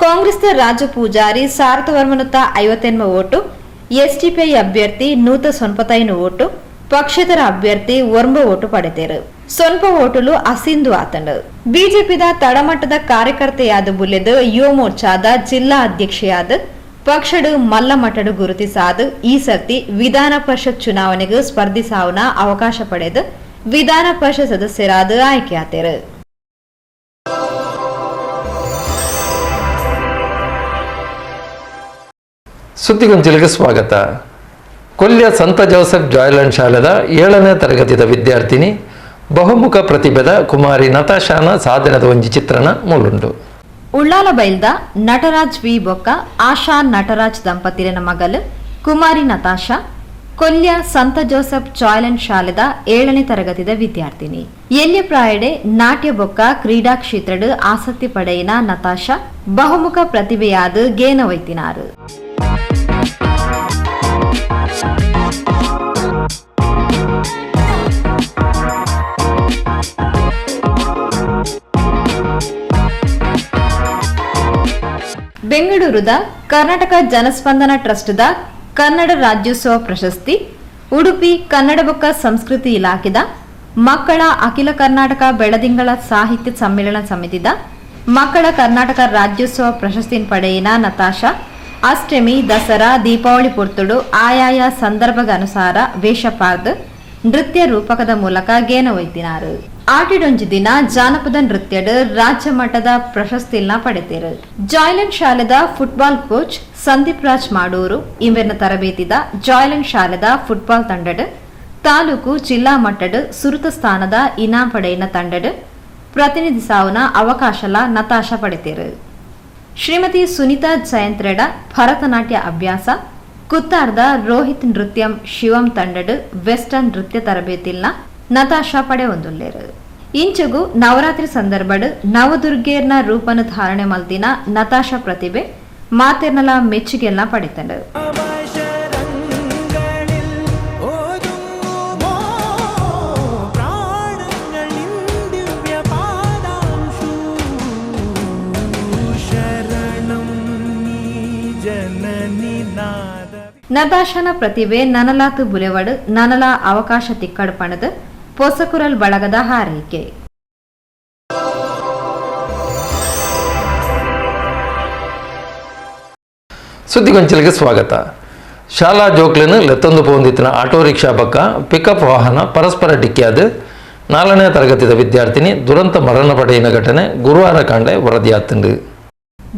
ಕಾಂಗ್ರೆಸ್ನ ರಾಜ ಪೂಜಾರಿ 1158 ಓಟು, ಎಸ್ಡಿಪಿಐ ಅಭ್ಯರ್ಥಿ 195 ಓಟು, ಪಕ್ಷೇತರ ಅಭ್ಯರ್ಥಿ 9 ಓಟು ಪಡೆದರು. ಸೊನ್ಪ ಓಟುಲು ಅಸಿಂಧು ಆತಂಡು. ಬಿಜೆಪಿದ ತಳಮಟ್ಟದ ಕಾರ್ಯಕರ್ತೆಯಾದ ಬುಲೆದು ಯುವ ಮೋರ್ಚಾದ ಜಿಲ್ಲಾ ಅಧ್ಯಕ್ಷೆಯಾದ ಪಕ್ಷಡು ಮಲ್ಲಮಟ್ಟಡು ಗುರುತಿಸಾದ ಈ ಸರ್ತಿ ವಿಧಾನ ಪರಿಷತ್ ಚುನಾವಣೆಗೆ ಸ್ಪರ್ಧಿಸಾವನ ಅವಕಾಶ ಪಡೆದು ವಿಧಾನ ಪರಿಷತ್ ಸದಸ್ಯರಾದ ಆಯ್ಕೆಯಾತರು.
ಸುದ್ದಿಗೊಂಚಿಲಿಗೆ ಸ್ವಾಗತ. ಕೊಲ್ಯ ಸಂತ ಜೋಸೆಫ್ ಜಾಯ್ಲ್ಯಾಂಡ್ ಶಾಲೆದ 7ನೇ ತರಗತಿದ ವಿದ್ಯಾರ್ಥಿನಿ ಬಹುಮುಖ ಪ್ರತಿಭೆದ ಕುಮಾರಿ ನತಾಶಾನ ಸಾಧನದ ಒಂಜಿ ಚಿತ್ರಣ ಮೂಲುಂಡು.
ಉಳ್ಳಾಲ ಬೈಲ್ದ ನಟರಾಜ್ ವಿ ಬೊಕ್ಕ ಆಶಾ ನಟರಾಜ್ ದಂಪತಿರನ ಮಗಲು ಕುಮಾರಿ ನತಾಶಾ ಕೊಲ್ಯ ಸಂತ ಜೋಸೆಫ್ ಜಾಯ್ಲ್ಯಾಂಡ್ ಶಾಲೆದ 7ನೇ ತರಗತಿದ ವಿದ್ಯಾರ್ಥಿನಿ. ಎಲ್ಯ ಪ್ರಾಯಡೆ ನಾಟ್ಯ ಬೊಕ್ಕ ಕ್ರೀಡಾ ಕ್ಷೇತ್ರಡ್ ಆಸಕ್ತಿ ಪಡೆಯಿನ ನತಾಶಾ ಬಹುಮುಖ ಪ್ರತಿಭೆಯಾದ ಗೇನವೈತಿನಾರು. ಬೆಂಗಳೂರುದ ಕರ್ನಾಟಕ ಜನಸ್ಪಂದನ ಟ್ರಸ್ಟ್ದ ಕನ್ನಡ ರಾಜ್ಯೋತ್ಸವ ಪ್ರಶಸ್ತಿ, ಉಡುಪಿ ಕನ್ನಡ ಬೊಕ್ಕ ಸಂಸ್ಕೃತಿ ಇಲಾಖೆದ ಮಕ್ಕಳ ಅಖಿಲ ಕರ್ನಾಟಕ ಬೆಳದಿಂಗಳ ಸಾಹಿತ್ಯ ಸಮ್ಮೇಳನ ಸಮಿತಿದ ಮಕ್ಕಳ ಕರ್ನಾಟಕ ರಾಜ್ಯೋತ್ಸವ ಪ್ರಶಸ್ತಿ ಪಡೆಯಿನ ನತಾಶಾ ಅಷ್ಟಮಿ, ದಸರಾ, ದೀಪಾವಳಿ ಪೊರ್ತುಡು ಆಯಾಯ ಸಂದರ್ಭಗನುಸಾರ ವೇಷಪಾರ್ದು ನೃತ್ಯ ರೂಪಕದ ಮೂಲಕ ಗೇನವೈತಿನಾರು. ಆಟಿಡೊಂಜಿ ದಿನ ಜಾನಪದ ನೃತ್ಯಡ್ ರಾಜ್ಯ ಮಟ್ಟದ ಪ್ರಶಸ್ತಿನ ಪಡೆತೇರು. ಜಾಯ್ಲೆಂಡ್ ಶಾಲೆದ ಫುಟ್ಬಾಲ್ ಕೋಚ್ ಸಂದೀಪ್ ರಾಜ್ ಮಾಡೂರು ಇವರನ್ನ ತರಬೇತಿದ ಜಾಯ್ಲೆಂಡ್ ಶಾಲೆದ ಫುಟ್ಬಾಲ್ ತಂಡಡ್ ತಾಲೂಕು ಜಿಲ್ಲಾ ಮಟ್ಟಡ್ ಸುರುತ ಸ್ಥಾನದ ಇನಾಂ ಪಡೆಯಿನ ತಂಡಡ್ ಪ್ರತಿನಿಧಿಸಾವನ ಅವಕಾಶಲ ನತಾಶಾ ಪಡೆತೇರು. ಶ್ರೀಮತಿ ಸುನೀತಾ ಜಯಂತ್ರೆಡ ಭರತನಾಟ್ಯ ಅಭ್ಯಾಸ, ಕುತ್ತಾರ್ದ ರೋಹಿತ್ ನೃತ್ಯಂ ಶಿವಂ ತಂಡಡ್ ವೆಸ್ಟರ್ನ್ ನೃತ್ಯ ತರಬೇತಿಲ್ನ ನತಾಶಾ ಪಡೆಯೊಂದುಲ್ಲೇರು. ಇಂಚಗು ನವರಾತ್ರಿ ಸಂದರ್ಭಡ್ ನವದುರ್ಗೇರ್ನ ರೂಪನ ಧಾರಣೆ ಮಲ್ತಿನ ನತಾಶಾ ಪ್ರತಿಭೆ ಮಾತೆರ್ನಲ ಮೆಚ್ಚುಗೆಲ್ಲ ಪಡೆತಂಡು. ನತಾಶಾನ ಪ್ರತಿಭೆ ನನಲಾತು ಬುಲೆವಡು ನನಲ ಅವಕಾಶ ತಿಕ್ಕಡ್ ಪಣದು ಪೊಸಕುರಲ್ ಬಳಗದ ಹಾರೈಕೆ.
ಸುದ್ದಿಗೊಂಚಲಿಗೆ ಸ್ವಾಗತ. ಶಾಲಾ ಜೋಕ್ಲಿನ ಲೆತ್ತೊಂದು ಪೋಂದಿತ್ತಿನ ಆಟೋ ರಿಕ್ಷಾ ಬಕ್ಕ ಪಿಕಪ್ ವಾಹನ ಪರಸ್ಪರ ಡಿಕ್ಕಿಯಾದ 4ನೇ ತರಗತಿದ ವಿದ್ಯಾರ್ಥಿನಿ ದುರಂತ ಮರಣ ಪಡೆಯಿನ ಘಟನೆ ಗುರುವಾರ ಕಾಂಡೆ ವರದಿಯಾತುಂಡು.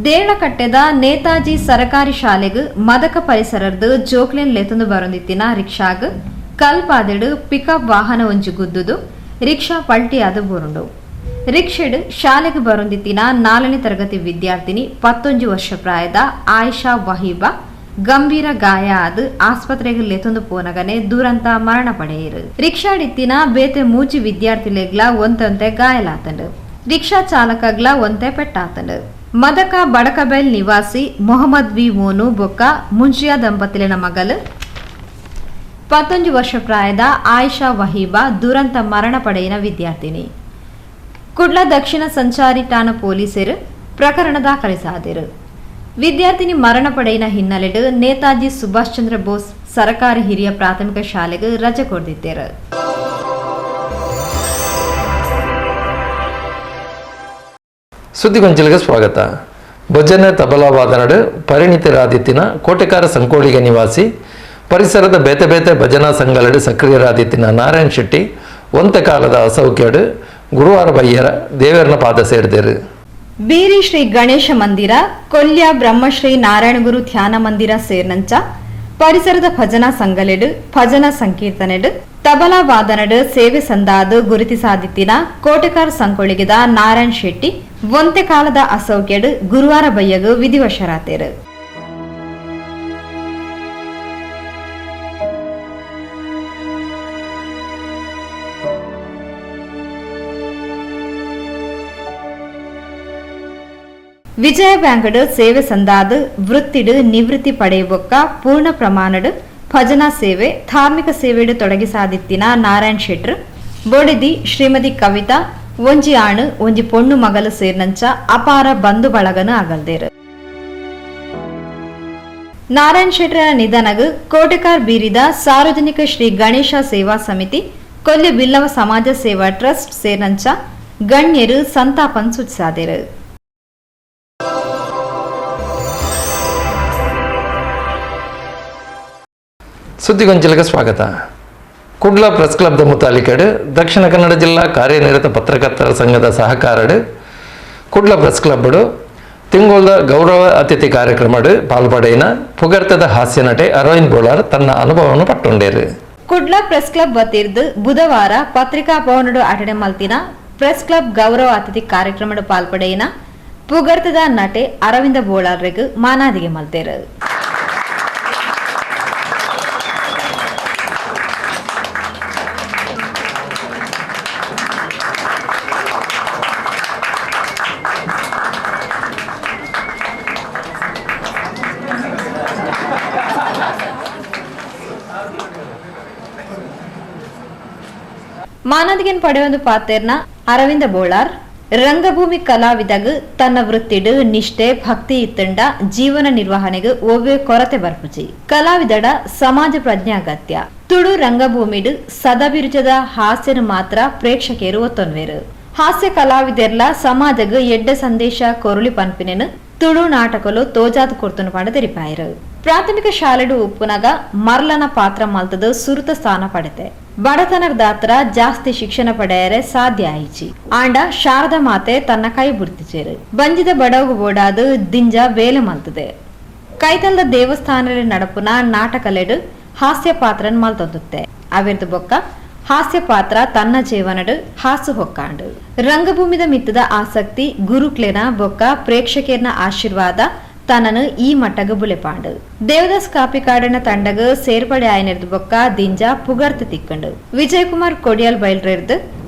ದೇಳಕಟ್ಟೆದ ನೇತಾಜಿ ಸರಕಾರಿ ಶಾಲೆಗ್ ಮದಕ ಪರಿಸರದ್ದು ಜೋಕ್ಲೆನ್ ಲೆತೊಂದು ಬರೊಂದಿತ್ತಿನ ರಿಕ್ಷಾಗ್ ಕಲ್ಪಾದೆಡು ಪಿಕಪ್ ವಾಹನ ಒಂಜಿ ಗುದ್ದುದು ರಿಕ್ಷಾ ಪಲ್ಟಿಯಾದ ಬರುಂಡು. ರಿಕ್ಷೆಡ್ ಶಾಲೆಗೆ ಬರೊಂದಿತ್ತಿನ 4ನೇ ತರಗತಿ ವಿದ್ಯಾರ್ಥಿನಿ 19 ವರ್ಷ ಪ್ರಾಯದ ಆಯಿಷಾ ವಹೀಬಾ ಗಂಭೀರ ಗಾಯ ಆದ ಆಸ್ಪತ್ರೆಗೆ ಲೆತೊಂದು ಪೋನಗನೆ ದುರಂತ ಮರಣ ಪಡೆಯಿರು. ರಿಕ್ಷಾಡಿತ್ತಿನ ಬೇತೆ ಮೂಜಿ ವಿದ್ಯಾರ್ಥಿಲೆಗ್ಲ ಒಂತೊಂತೆ ಗಾಯಲಾತಂಡು. ರಿಕ್ಷಾ ಚಾಲಕಗ್ಲ ಒಂತೆ ಪೆಟ್ಟಾತಂಡು. ಮದಕ ಬಡಕಬೈಲ್ ನಿವಾಸಿ ಮೊಹಮ್ಮದ್ ವಿ ಮೋನು ಬೊಕ್ಕ ಮುಂಜಿಯಾ ದಂಪತಿಲಿನ ಮಗಲು 19 ವರ್ಷ ಪ್ರಾಯದ ಆಯಿಷಾ ವಹೀಬಾ ದುರಂತ ಮರಣ ಪಡೆಯಿನ ವಿದ್ಯಾರ್ಥಿನಿ. ಕುಡ್ಲ ದಕ್ಷಿಣ ಸಂಚಾರಿ ಠಾಣಾ ಪೊಲೀಸರು ಪ್ರಕರಣ ದಾಖಲಿಸಾದರು. ವಿದ್ಯಾರ್ಥಿನಿ ಮರಣ ಪಡೆಯಿನ ಹಿನ್ನೆಲೆಡು ನೇತಾಜಿ ಸುಭಾಷ್ ಚಂದ್ರ ಬೋಸ್ ಸರಕಾರಿ ಹಿರಿಯ ಪ್ರಾಥಮಿಕ ಶಾಲೆಗೆ ರಜೆ ಕೊಡ್ದಿತ್ತೇರು.
ಸುದ್ದಿಗೊಂಚಲಿಗೆ ಸ್ವಾಗತ. ಭಜನೆ ತಬಲಾ ವಾದನಡು ಪರಿಣಿತರಾದಿತ್ತಿನ ಕೋಟೆಕಾರ ಸಂಕೋಳಿಗೆ ನಿವಾಸಿ ಪರಿಸರದ ಬೇತೆ ಬೇತೆ ಭಜನಾ ಸಂಘಲಡು ಸಕ್ರಿಯರಾದಿತ್ತಿನ ನಾರಾಯಣ್ ಶೆಟ್ಟಿ ಒಂತೆ ಕಾಲದ ಅಸೌಖ್ಯಡು ಗುರುವಾರ ಬಯ್ಯರ ದೇವರನ ಪಾದ ಸೇರಿದರು.
ಬೀರಿ ಶ್ರೀ ಗಣೇಶ ಮಂದಿರ, ಕೊಲ್ಯ ಬ್ರಹ್ಮಶ್ರೀ ನಾರಾಯಣಗುರು ಧ್ಯಾನ ಮಂದಿರ ಸೇರ್ನಂಚ ಪರಿಸರದ ಭಜನಾ ಸಂಘಲೆಡು ಭಜನಾ ಸಂಕೀರ್ತನೆಡು ತಬಲಾ ವಾದನಡು ಸೇವೆ ಸಂದಾದ ಗುರುತಿ ಸಾಧಿತ್ತಿನ ಕೋಟೆಕಾರ ಸಂಕೊಳಿಗಿದ ನಾರಾಯಣ್ ಶೆಟ್ಟಿ ಒಂತೆ ಕಾಲದ ಅಸೌಖ್ಯಡು ಗುರುವಾರ ಬಯ್ಯಗು ವಿಧಿವಶರಾತೇರು. ವಿಜಯ ಬ್ಯಾಂಕ್ಡ್ ಸೇವೆ ಸಂದಾದ ವೃತ್ತಿಡು ನಿವೃತ್ತಿ ಪಡೆಯುವಕ್ಕ ಪೂರ್ಣ ಪ್ರಮಾಣಡ್ ಭಜನಾ ಸೇವೆ ಧಾರ್ಮಿಕ ಸೇವೆಡು ತೊಡಗಿಸಾದಿತ್ತಿನ ನಾರಾಯಣ್ ಶೆಟ್ರು ಬೋಡಿದಿ ಶ್ರೀಮತಿ ಕವಿತಾ ಒಂಜಿ ಆಣು ಒಂಜಿ ಪೊಣ್ಣು ಮಗಲು ಸೇರ್ನಂಚ ಅಪಾರ ಬಂಧು ಬಳಗನು ಅಗಲ್ದೇರು. ನಾರಾಯಣ್ ಶೆಟ್ರನ ನಿಧನಗು ಕೋಟೆಕಾರ್ ಬೀರಿದ ಸಾರ್ವಜನಿಕ ಶ್ರೀ ಗಣೇಶ ಸೇವಾ ಸಮಿತಿ ಕೊಲ್ಯ ಬಿಲ್ಲವ ಸಮಾಜ ಸೇವಾ ಟ್ರಸ್ಟ್ ಸೇರ್ನಂಚ ಗಣ್ಯರು ಸಂತಾಪನ್ ಸೂಚಿಸಾದೇರು.
ಸುದ್ದಿಗೊಂಚಲಿಗೆ ಸ್ವಾಗತ. ಕುಡ್ಲ ಪ್ರೆಸ್ ಕ್ಲಬ್ದ ಮುತಾಲಿಕೆಡು ದಕ್ಷಿಣ ಕನ್ನಡ ಜಿಲ್ಲಾ ಕಾರ್ಯನಿರತ ಪತ್ರಕರ್ತರ ಸಂಘದ ಸಹಕಾರಡು ಕುಡ್ಲ ಪ್ರೆಸ್ ಕ್ಲಬ್ಡು ತಿಂಗೊಳ್ದ ಗೌರವ ಅತಿಥಿ ಕಾರ್ಯಕ್ರಮಡು ಪಾಲ್ಪಡೆಯಿನ ಪುಗರ್ತದ ಹಾಸ್ಯ ನಟೆ ಅರವಿಂದ್ ಬೋಳಾರ್ ತನ್ನ ಅನುಭವವನ್ನು ಪಟ್ಟೊಂಡೇರು.
ಕುಡ್ಲ ಪ್ರೆಸ್ ಕ್ಲಬ್ ವತಿರ್ದು ಬುಧವಾರ ಪತ್ರಿಕಾ ಭವನಡು ಅಟೆಂಡ್ ಮಲ್ತಿನ ಪ್ರೆಸ್ ಕ್ಲಬ್ ಗೌರವ ಅತಿಥಿ ಕಾರ್ಯಕ್ರಮಡು ಪಾಲ್ಪಡೆಯಿನ ಪುಗರ್ತದ ನಟೆ ಅರವಿಂದ ಬೋಳಾರ್ರೆಗ್ ಮಾನಾದಿಗೆ ಮಲ್ತೇರು. ಮಾನದಿಗೆನ್ ಪಡೆಯೊಂದು ಪಾತೇರ್ನ ಅರವಿಂದ ಬೋಳಾರ್ ರಂಗಭೂಮಿ ಕಲಾವಿದಗ್ ತನ್ನ ವೃತ್ತಿಡು ನಿಷ್ಠೆ ಭಕ್ತಿ ಇತ್ತಂಡ ಜೀವನ ನಿರ್ವಹಣೆಗೆ ಒವ್ವೇ ಕೊರತೆ ಬರ್ಪುಜಿ. ಕಲಾವಿದಡ ಸಮಾಜ ಪ್ರಜ್ಞೆ ಅಗತ್ಯ. ತುಳು ರಂಗಭೂಮಿಡು ಸದಭಿರುಚದ ಹಾಸ್ಯನು ಮಾತ್ರ ಪ್ರೇಕ್ಷಕರು ಒತ್ತೊನ್ವೇರು. ಹಾಸ್ಯ ಕಲಾವಿದೆರ್ಲ ಸಮಾಜಗ್ ಎಡ್ಡೆ ಸಂದೇಶ ಕೊರುಳಿ ಪನ್ಪಿನೆನು ತುಳು ನಾಟಕಲು ತೋಜಾದು ಕೊರ್ತುನು ಪಂಡ ತೆರಿಪಾಯರು. ಪ್ರಾಥಮಿಕ ಶಾಲೆಡು ಉಪ್ಪುನಗ ಮರ್ಲನ ಪಾತ್ರ ಮಲ್ತದ ಸುರುತ ಸ್ಥಾನ ಪಡೆತೆ. ಬಡತನದಾತ್ರ ಜಾಸ್ತಿ ಶಿಕ್ಷಣ ಪಡೆಯರೆ ಸಾಧ್ಯ ಆಯಿಚಿ. ಆಂಡ ಶಾರದಾ ಮಾತೆ ತನ್ನ ಕೈ ಬುರ್ತಿಚೇರು. ಬಂಜಿದ ಬಡವು ಬೋಡಾದು ದಿಂಜ ಬೇಲೆ ಮಲ್ತದೆ. ಕೈತಲ್ದ ದೇವಸ್ಥಾನದಲ್ಲಿ ನಡಪುನ ನಾಟಕಲೆಡು ಹಾಸ್ಯ ಪಾತ್ರನ್ ಮಲ್ತೊಂದುತ್ತೆ. ಅವಿರ್ದು ಬೊಕ್ಕ ಹಾಸ್ಯ ಪಾತ್ರ ತನ್ನ ಜೀವನಡು ಹಾಸು ಹೊಕ್ಕಾಂಡು. ರಂಗಭೂಮಿದ ಮಿತ್ತದ ಆಸಕ್ತಿ ಗುರುಕ್ಲೆನ ಬೊಕ್ಕ ಪ್ರೇಕ್ಷಕರ್ನ ಆಶೀರ್ವಾದ ತನ್ನನು ಈ ಮಟ್ಟಗ ಬುಲೆಪಾಂಡು. ದೇವದಾಸ್ ಕಾಪಿಕಾಡನ ತಂಡಗ ಸೇರ್ಪಡೆ ಆಯನೆರ್ದು ಬೊಕ್ಕ ದಿಂಜ ಪುಗರ್ತ ತಿಕ್ಕಂಡು. ವಿಜಯಕುಮಾರ್ ಕೊಡಿಯಲ್ ಬಯಲ್ರೆರ್ದು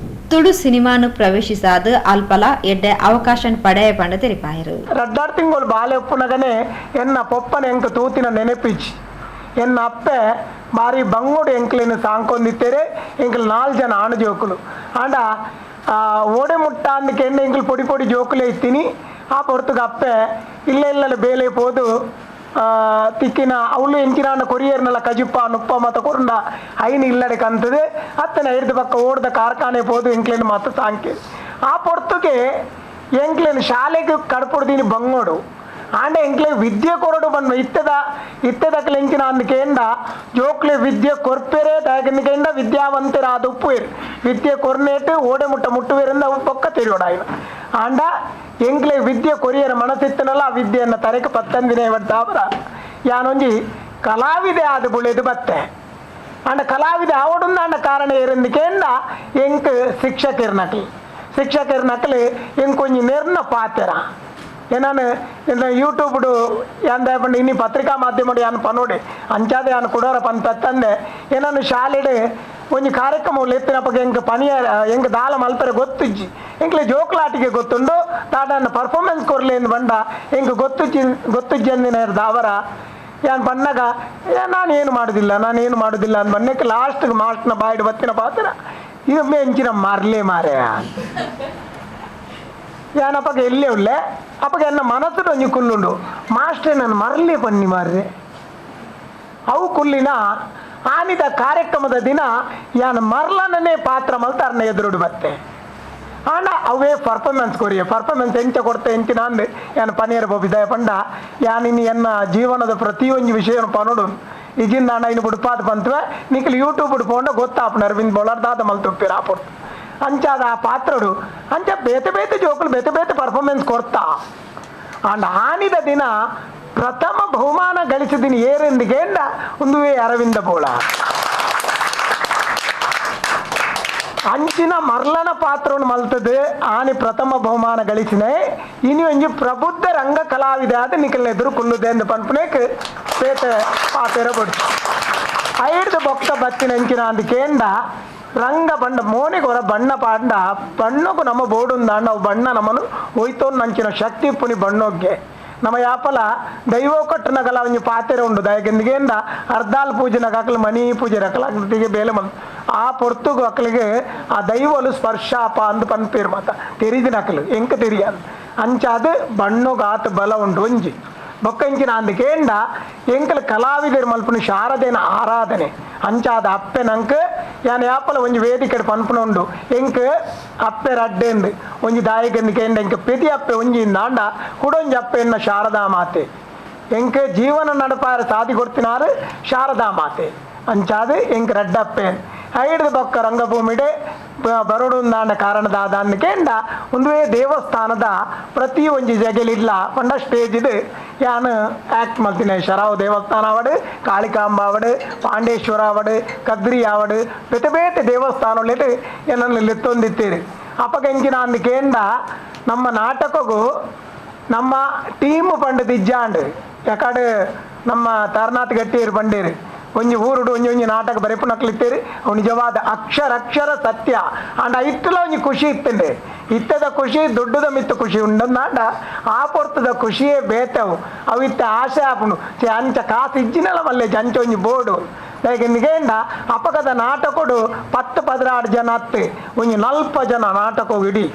ತುಳು ಸಿನಿಮಾನು ಪ್ರವೇಶಿಸಾದ ಅಲ್ಪಲ ಎಡ್ಡೆ ಅವಕಾಶ ಪಡೆಯ ಪಂಡ ತೆರಿಪಾಯರು.
ರಡ್ಡಾರ್ ತಿಂಗಳು ಬಾಲೆ ಉಪ್ಪುನಗನೆ ಎನ್ನ ಪೊಪ್ಪನ ಎಂಕ ತೂತಿನ ನೆನಪಿಚಿ. ಎನ್ನ ಅಪ್ಪೆ ಬಾರಿ ಬಂಗೋಡು ಎಂಕ್ಲೇನು ಸಾಂಕೊಂದಿತ್ತೇರೆ. ಎಂಕಲ್ 4 ಜನ ಆಣು ಜೋಕುಲು ಆಂಡ ಓಡೆ ಮುಟ್ಟ ಅಂದಕ್ಕೆ ಎಂಕಲ್ ಪೊಡಿ ಪೊಡಿ ಜೋಕುಲೇ ಇತ್ತೀನಿ. ಆ ಪೊರ್ತುಗ ಅಪ್ಪೆ ಇಲ್ಲ ಇಲ್ಲ ಬೇಲೆ ಪೋದು ತಿಕ್ಕಿನ ಅವಳು ಎಂಚಿನಾಂಡ ಕೊರಿಯರ್ನೆಲ್ಲ ಕಜಿಪ್ಪ ನುಪ್ಪ ಮತ್ತು ಕೊರಂಡ ಐನು ಇಲ್ಲಡೆ ಕಂತದೆ. ಅತ್ತನ ಹಿಡ್ದು ಪಕ್ಕ ಓಡ್ದ ಕಾರ್ಖಾನೆ ಪೋದು ಎಂಕ್ಲೇನು ಮಾತು ಸಾಂಕೆ. ಆ ಪೊರ್ತುಗೆ ಎಂಕ್ಲೇನು ಶಾಲೆಗೆ ಕಡ್ಪೊಡ್ದೀನಿ ಬಂಗೋಡು ಆಂಡ ಎಂಕ್ಲೆ ವಿದ್ಯೆ ಕೊರಡು ಬಣ್ಣ ಇತ್ತದಕ್ಲೆ ಎಂಚಿನ ಅಂದಕೇಂಡ ಜೋಕ್ಲೆ ವಿದ್ಯೆ ಕೊರ್ಪೆರೆ ದಾಗಂದ ವಿದ್ಯಾವಂತರಾದ ಉಪ್ಪುವೇರು ವಿದ್ಯೆ ಕೊರ್ನೇಟು ಓಡೆ ಮುಟ್ಟ ಮುಟ್ಟುವೇರಿಂದ ಅವು ಪೊಕ್ಕ ತಿರುಗೋಡಾಯಿನ. ಆಂಡ ಎಂಕ್ಲೆ ವಿದ್ಯೆ ಕೊರಿಯರ ಮನಸ್ಸಿತ್ತನಲ್ಲ ಆ ವಿದ್ಯೆಯನ್ನು ತರಕ್ಕೆ ಪತ್ತಂದಿನೇ ಬಟ್ಟಾವರ ಯಾನೊಂಜಿ ಕಲಾವಿದೆ ಆದ ಬುಳೆದು ಬತ್ತೆ. ಆಂಡ ಕಲಾವಿದೆ ಆವಡುಂದಾಂಡ ಕಾರಣ ಏರಂದಕೇಂಡ ಎಂಕ್ ಶಿಕ್ಷಕರ ನಕಲಿ ಶಿಕ್ಷಕರ ನಕಲಿ ಎಂಕೊಂಜಿ ನೆರ್ನ ಪಾತೆರ ಏನಾನು ಯೂಟ್ಯೂಬ್ಡು ಯಾಂದ ಪಂಡ ಇನ್ನಿ ಪತ್ರಿಕಾ ಮಾಧ್ಯಮ ಯಾನ್ ಪನೋಡೆ ಅಂಚಾದೆ ಯಾನ್ ಕುಡೋರ ಪನ್ ತತ್ತಂದೆ ಏನಾನು ಶಾಲೆಡು ಒಂಜಿ ಕಾರ್ಯಕ್ರಮ ಎತ್ತಿನಪ್ಪಗೆ ಎಂಕ್ ಪನಿಯ ಎಂಕ್ ದಾಲ ಮಲ್ಪರೆ ಗೊತ್ತಿಜ್ಜಿ. ಎಂಕ್ಲೆ ಜೋಕ್ಲಾಟಿಗೆ ಗೊತ್ತುಂಡು ತಾಟನ್ನ ಪರ್ಫಾರ್ಮೆನ್ಸ್ ಕೊರ್ಲೇಂದು ಬಂಡ ಎಂಕ್ ಗೊತ್ತುಜ್ಜಿ ಗೊತ್ತುಜ್ಜಿ ಅಂದಿನ ದಾವರ ಯಾನ್ ಬಣ್ಣಗ ನಾನೇನು ಮಾಡೋದಿಲ್ಲ ನಾನೇನು ಮಾಡೋದಿಲ್ಲ ಅಂದ್ ಬಣ್ಣಕ್ಕೆ ಲಾಸ್ಟ್ಗೆ ಮಾಸ್ಟ್ನ ಬಾಯಿಡು ಬತ್ತಿನ ಪಾತ್ರ ಇದು ಎಂಚಿನ ಮಾರ್ಲೇ ಮಾರೇ ಯಾನಪ್ಪಗೆ ಎಲ್ಲೇ ಉಳ್ಳೆ ಅಪ್ಪಗೆ ಎನ್ನ ಮನಸ್ಸು ಒಂಜಿ ಕುಲ್ಲುಂಡು ಮಾಸ್ಟ್ರೆ ನಾನು ಮರಲೇ ಪನ್ನಿ ಮಾರ್ರೆ. ಅವು ಕುಲ್ಲಿನ ಆನಿದ ಕಾರ್ಯಕ್ರಮದ ದಿನ ಯಾನ್ ಮರ್ಲನನೇ ಪಾತ್ರ ಮಲ್ತಾರನ ಎದುರುಡು ಬತ್ತೆ. ಆಂಡ ಅವೇ ಪರ್ಫಾರ್ಮೆನ್ಸ್ ಕೊರಿಯ ಪರ್ಫಾರ್ಮೆನ್ಸ್ ಎಂಚ ಕೊಡ್ತೆ ಎಂಚಿನ ಅಂದು ಯಾನ್ ಪನೀರ್ ಬೋಬಿದಾಯ ಪಂಡ ಯಾನ್ ಇನ್ನು ಎನ್ನ ಜೀವನದ ಪ್ರತಿಯೊಂದು ವಿಷಯವನ್ನು ಪನೋಡು ಇಜಿಂದ ಅಣ್ಣ ಇನ್ನು ಬುಡ್ಪಾದ ಪಂತುವೆ ನಿಕ್ಲು ಯೂಟ್ಯೂಬ್ ಪೋಂಡ ಗೊತ್ತಾಪನ ಅರವಿಂದ್ ಬೋಳಾರ್ ದಾದ ಮಲ್ತುಪ್ಪಿರ ಆ ಪೊರ್ತು ಅಂಚಾದ ಆ ಪಾತ್ರಡು ಅಂಚ ಬೇತೆ ಬೇತೆ ಜೋಕುಲು ಬೇತೆ ಬೇತೆ ಪರ್ಫಾರ್ಮೆನ್ಸ್ ಕೊಡ್ತಾ. ಆಂಡ ಆನಿದ ದಿನ ಪ್ರಥಮ ಬಹುಮಾನ ಗಳಿಸಿದಿನ ಏರೆಂದಿಗೆಂಡ ಒಂದುವೇ ಅರವಿಂದ ಬೋಳ ಅಂಚಿನ ಮರ್ಲನ ಪಾತ್ರವನ್ನು ಮಲ್ತದೆ ಆನಿ ಪ್ರಥಮ ಬಹುಮಾನ ಗಳಿಸಿನೆ ಇನಿ ಒಂಜಿ ಪ್ರಬುದ್ಧ ರಂಗ ಕಲಾವಿದ ಆದ ನಿಕಲ್ನ ಎದುರು ಕುಲ್ಲುದೆ ಎಂದು ಪನ್ಪುನೇಕ್ ಪೇತೆ ಪಾತೆರ ಬೊಡ್ಚು. ಐಡ್ದು ಬೊಕ್ಕ ಬತ್ತಿನ ಅಂಚಿನ ಅಂದಕೇಂಡ ರಂಗ ಬಣ್ಣ ಮೋನಿಗೆ ಹೊರ ಬಣ್ಣ ಪಾಂಡ ಬಣ್ಣಕ್ಕೂ ನಮ್ಮ ಬೋಡುಂದಾಂಡ ಅವು ಬಣ್ಣ ನಮ್ಮನು ಒಯ್ತೋನ್ ನಂಚಿನ ಶಕ್ತಿ ಪುನಿ ಬಣ್ಣೋಗ್ಗೆ ನಮ್ಮ ಯಾಪಲ ದೈವ ಕಟ್ಟನಗಲ ಒಂಜಿ ಪಾತೆರ ಉಂಡು ದಯಗೆಂದಿಗೆಂದ ಅರ್ಧಾಲ್ ಪೂಜೆನ ಅಕಲು ಮಣಿ ಪೂಜೆ ರಕಲಾಗ್ತಿಗೆ ಬೇಲೆ ಮಲ್ ಆ ಪೊರ್ತುಗು ಅಕಲಿಗೆ ಆ ದೈವಲು ಸ್ಪರ್ಶಾಪ ಅಂದು ಪನ್ಪೇರು ಮಾತ ತೆರಿದಿನ ಅಕಲು ಎಂಕ ತೆರಿಯನ್ ಅಂಚಾದ ಬಣ್ಣೊಗ್ ಆತ ಬಲ ಉಂಡು ಒಂಜಿ ಬೊಕ್ಕಂಚಿನ ಅಂದಕೇಂಡ ಎಂಕಲ್ ಕಲಾವಿದರು ಮಲ್ಪುನ ಶಾರದೇನ ಆರಾಧನೆ ಅಂಚಾದ ಅಪ್ಪೆ ನಂಕ್ ಯಾನ್ ಯಾಪಲ ಒಂಜಿ ವೇದಿಕೆ ಪನ್ಪುನ ಉಂಡು ಎಂಕ್ ಅಪ್ಪೆ ರಡ್ಡೆಂದು ಒಂಜಿ ದಾಯಕೆಂದು ಕೇಂಡ ಎಂಕ್ ಪೆದಿ ಅಪ್ಪೆ ಒಂಜಿ ಇಂದಾಂಡ ಕುಡೊಂಜಿ ಅಪ್ಪೆ ಎನ್ನ ಶಾರದಾ ಮಾತೆ ಎಂಕ್ ಜೀವನ ನಡಪಾರ ಸಾದಿ ಕೊಡ್ತಿನಾರು ಶಾರದಾ ಮಾತೆ ಅಂಚಾದ ಎಂಕ್ ರಡ್ಡಪ್ಪೆ ಐಡ್ದು ಬೊಕ್ಕ ರಂಗಭೂಮಿಡೆ ಬರೋಡುಂದಾಂಡ ಕಾರಣದಾದ ಅಂದಕೇಂಡ ಒಂದುವೇ ದೇವಸ್ಥಾನದ ಪ್ರತಿ ಒಂಜಿ ಜಗಲಿಲ್ಲ ಪಂಡ ಸ್ಟೇಜ್ ಇದು ಯಾನ್ ಆ್ಯಕ್ಟ್ ಮಲ್ತಿನ ಶರಾವ್ ದೇವಸ್ಥಾನ ಆವಡು ಕಾಳಿಕಾಂಬ ಆವಡು ಪಾಂಡೇಶ್ವರ ಆವಡು ಕದ್ರಿ ಆವಡು ಬೇತೆ ಬೇತೆ ದೇವಸ್ಥಾನೊಲೆಟ್ ಎನ್ನನ್ನು ಲೆತ್ತೊಂದಿತ್ತೀರಿ. ಅಪಗೆಂಚಿನ ಅಂದಕೇಂಡ ನಮ್ಮ ನಾಟಕಗೂ ನಮ್ಮ ಟೀಮು ಪಂಡದ ಇಜ್ಜಾಂಡ್ ಯಾಕಡೆ ನಮ್ಮ ತಾರನಾಥ್ ಗಟ್ಟಿಯರು ಬಂಡೇರು ಒಂಜಿ ಊರುಡು ಒಂಜಿ ಒಂಜಿ ನಾಟಕ ಬರೆಪುನಕ್ಲಿತ್ತೀರಿ ಅವು ನಿಜವಾದ ಅಕ್ಷರ ಅಕ್ಷರ ಸತ್ಯ. ಆಂಡ ಇತ್ತಲ ಒಂಜಿ ಖುಷಿ ಇತ್ತಂಡೆ ಇತ್ತದ ಖುಷಿ ದುಡ್ಡುದ ಮಿತ್ತ ಖುಷಿ ಉಂಡಂದಾಂಡ ಆ ಪೊರ್ತದ ಖುಷಿಯೇ ಬೇತವು ಅವು ಇತ್ತ ಆಸೆ ಆಪುಂಡು ಚೆ ಅಂಚ ಕಾಸು ಇಜ್ಜಿನಲ ಮಲ್ಲೆ ಅಂಚ ಒಂಜಿ ಬೋರ್ಡು ನಿಗೇಂಡ ಅಪಗದ ನಾಟಕೊಡು 10 16 ಜನ ಅತ್ತೆ ಒಂಜಿ 40 ಜನ ನಾಟಕ ಇಡೀ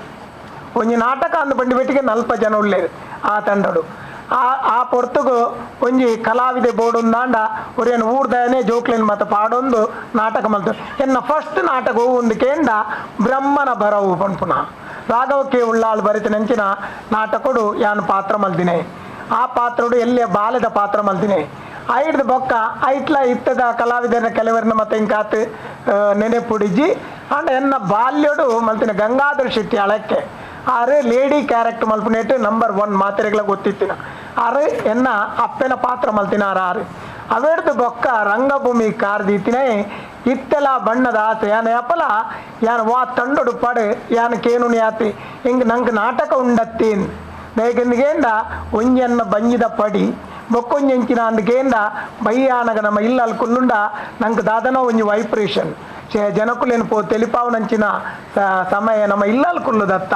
ಒಂಜಿ ನಾಟಕ ಅಂದು ಬಂಡಿ ಬೆಟ್ಟಿಗೆ 40 ಜನ ಉಳ್ಳೇರು ಆ ತಂಡಡು. ಆ ಆ ಪೊರ್ತುಗು ಒಂಜಿ ಕಲಾವಿದೆ ಬೋರ್ಡುಂದಾಂಡ ಒರೇನು ಊರ್ದಯನೇ ಜೋಕ್ಲಿನ್ ಮತ್ತು ಪಾಡೊಂದು ನಾಟಕ ಮಲ್ತು. ಎನ್ನ ಫಸ್ಟ್ ನಾಟಕ ಒಂದು ಕೇಂಡ ಬ್ರಹ್ಮನ ಬರವು ಪನ್ಪುನ ರಾಘವ ಕೆ ಉಳ್ಳಾಳು ಬರಿತ ನಂಚಿನ ನಾಟಕೊಡು ಯಾನ್ ಪಾತ್ರ ಮಲ್ದಿನೆ. ಆ ಪಾತ್ರಡು ಎಲ್ಲೇ ಬಾಲ್ಯದ ಪಾತ್ರ ಮಲ್ದಿನೆ. ಐಡ್ದು ಬೊಕ್ಕ ಐಟ್ಲ ಇತ್ತದ ಕಲಾವಿದನ ಕೆಲವರನ್ನ ಮತ್ತೆ ಇಂಕಾತು ನೆನೆಪುಡಿಜಿ ಅಂಡ್ ಎನ್ನ ಬಾಲ್ಯಡು ಮಲ್ತಿನ ಗಂಗಾಧರ ಶೆಟ್ಟಿ ಅಳಕ್ಕೆ ಆರು ಲೇಡಿ ಕ್ಯಾರೆಕ್ಟರ್ ಮಲ್ಪುನೇಟು ನಂಬರ್ 1 ಮಾತ್ರೆಗಳ ಗೊತ್ತಿತ್ತಿನ ಆರು ಎನ್ನ ಅಪ್ಪನ ಪಾತ್ರ ಮಲ್ತಿನಾರ ಆರು ಅವೆಡ್ದು ಬೊಕ್ಕ ರಂಗಭೂಮಿ ಕಾರ್ದೀತಿನೇ ಇತ್ತೆಲ ಬಣ್ಣದ ಆಸೆ ಯಾನ ಯಪಲ ಯಾನ್ ವಾ ತಂಡೊಡು ಪಡು ಯಾನ್ ಕೇನುನಿ ಆತಿ ಹಿಂಗೆ ನಂಗೆ ನಾಟಕ ಉಂಡತ್ತೀನ್ ದಯಗೆಂದಿಗೇಂದ ಒಂಜನ್ನ ಬಂಜಿದ ಪಡಿ ಬೊಕ್ಕೊಂಜೆಂಚಿನ ಅಂದಕೇಂದ ಬಯ್ಯಾನಗ ನಮ್ಮ ಇಲ್ಲಲ್ಲಿ ಕುಲ್ಲುಂಡ ನಂಗೆ ದಾದನೋ ಒಂಜಿ ವೈಬ್ರೇಷನ್ ಚೇ ಜನಕುಲೇನು ಪೋ ತೆಲಿಪಾವನಂಚಿನ ಸಮಯ ನಮ್ಮ ಇಲ್ಲಲ್ಲಿ ಕುಲ್ಲುದತ್ತ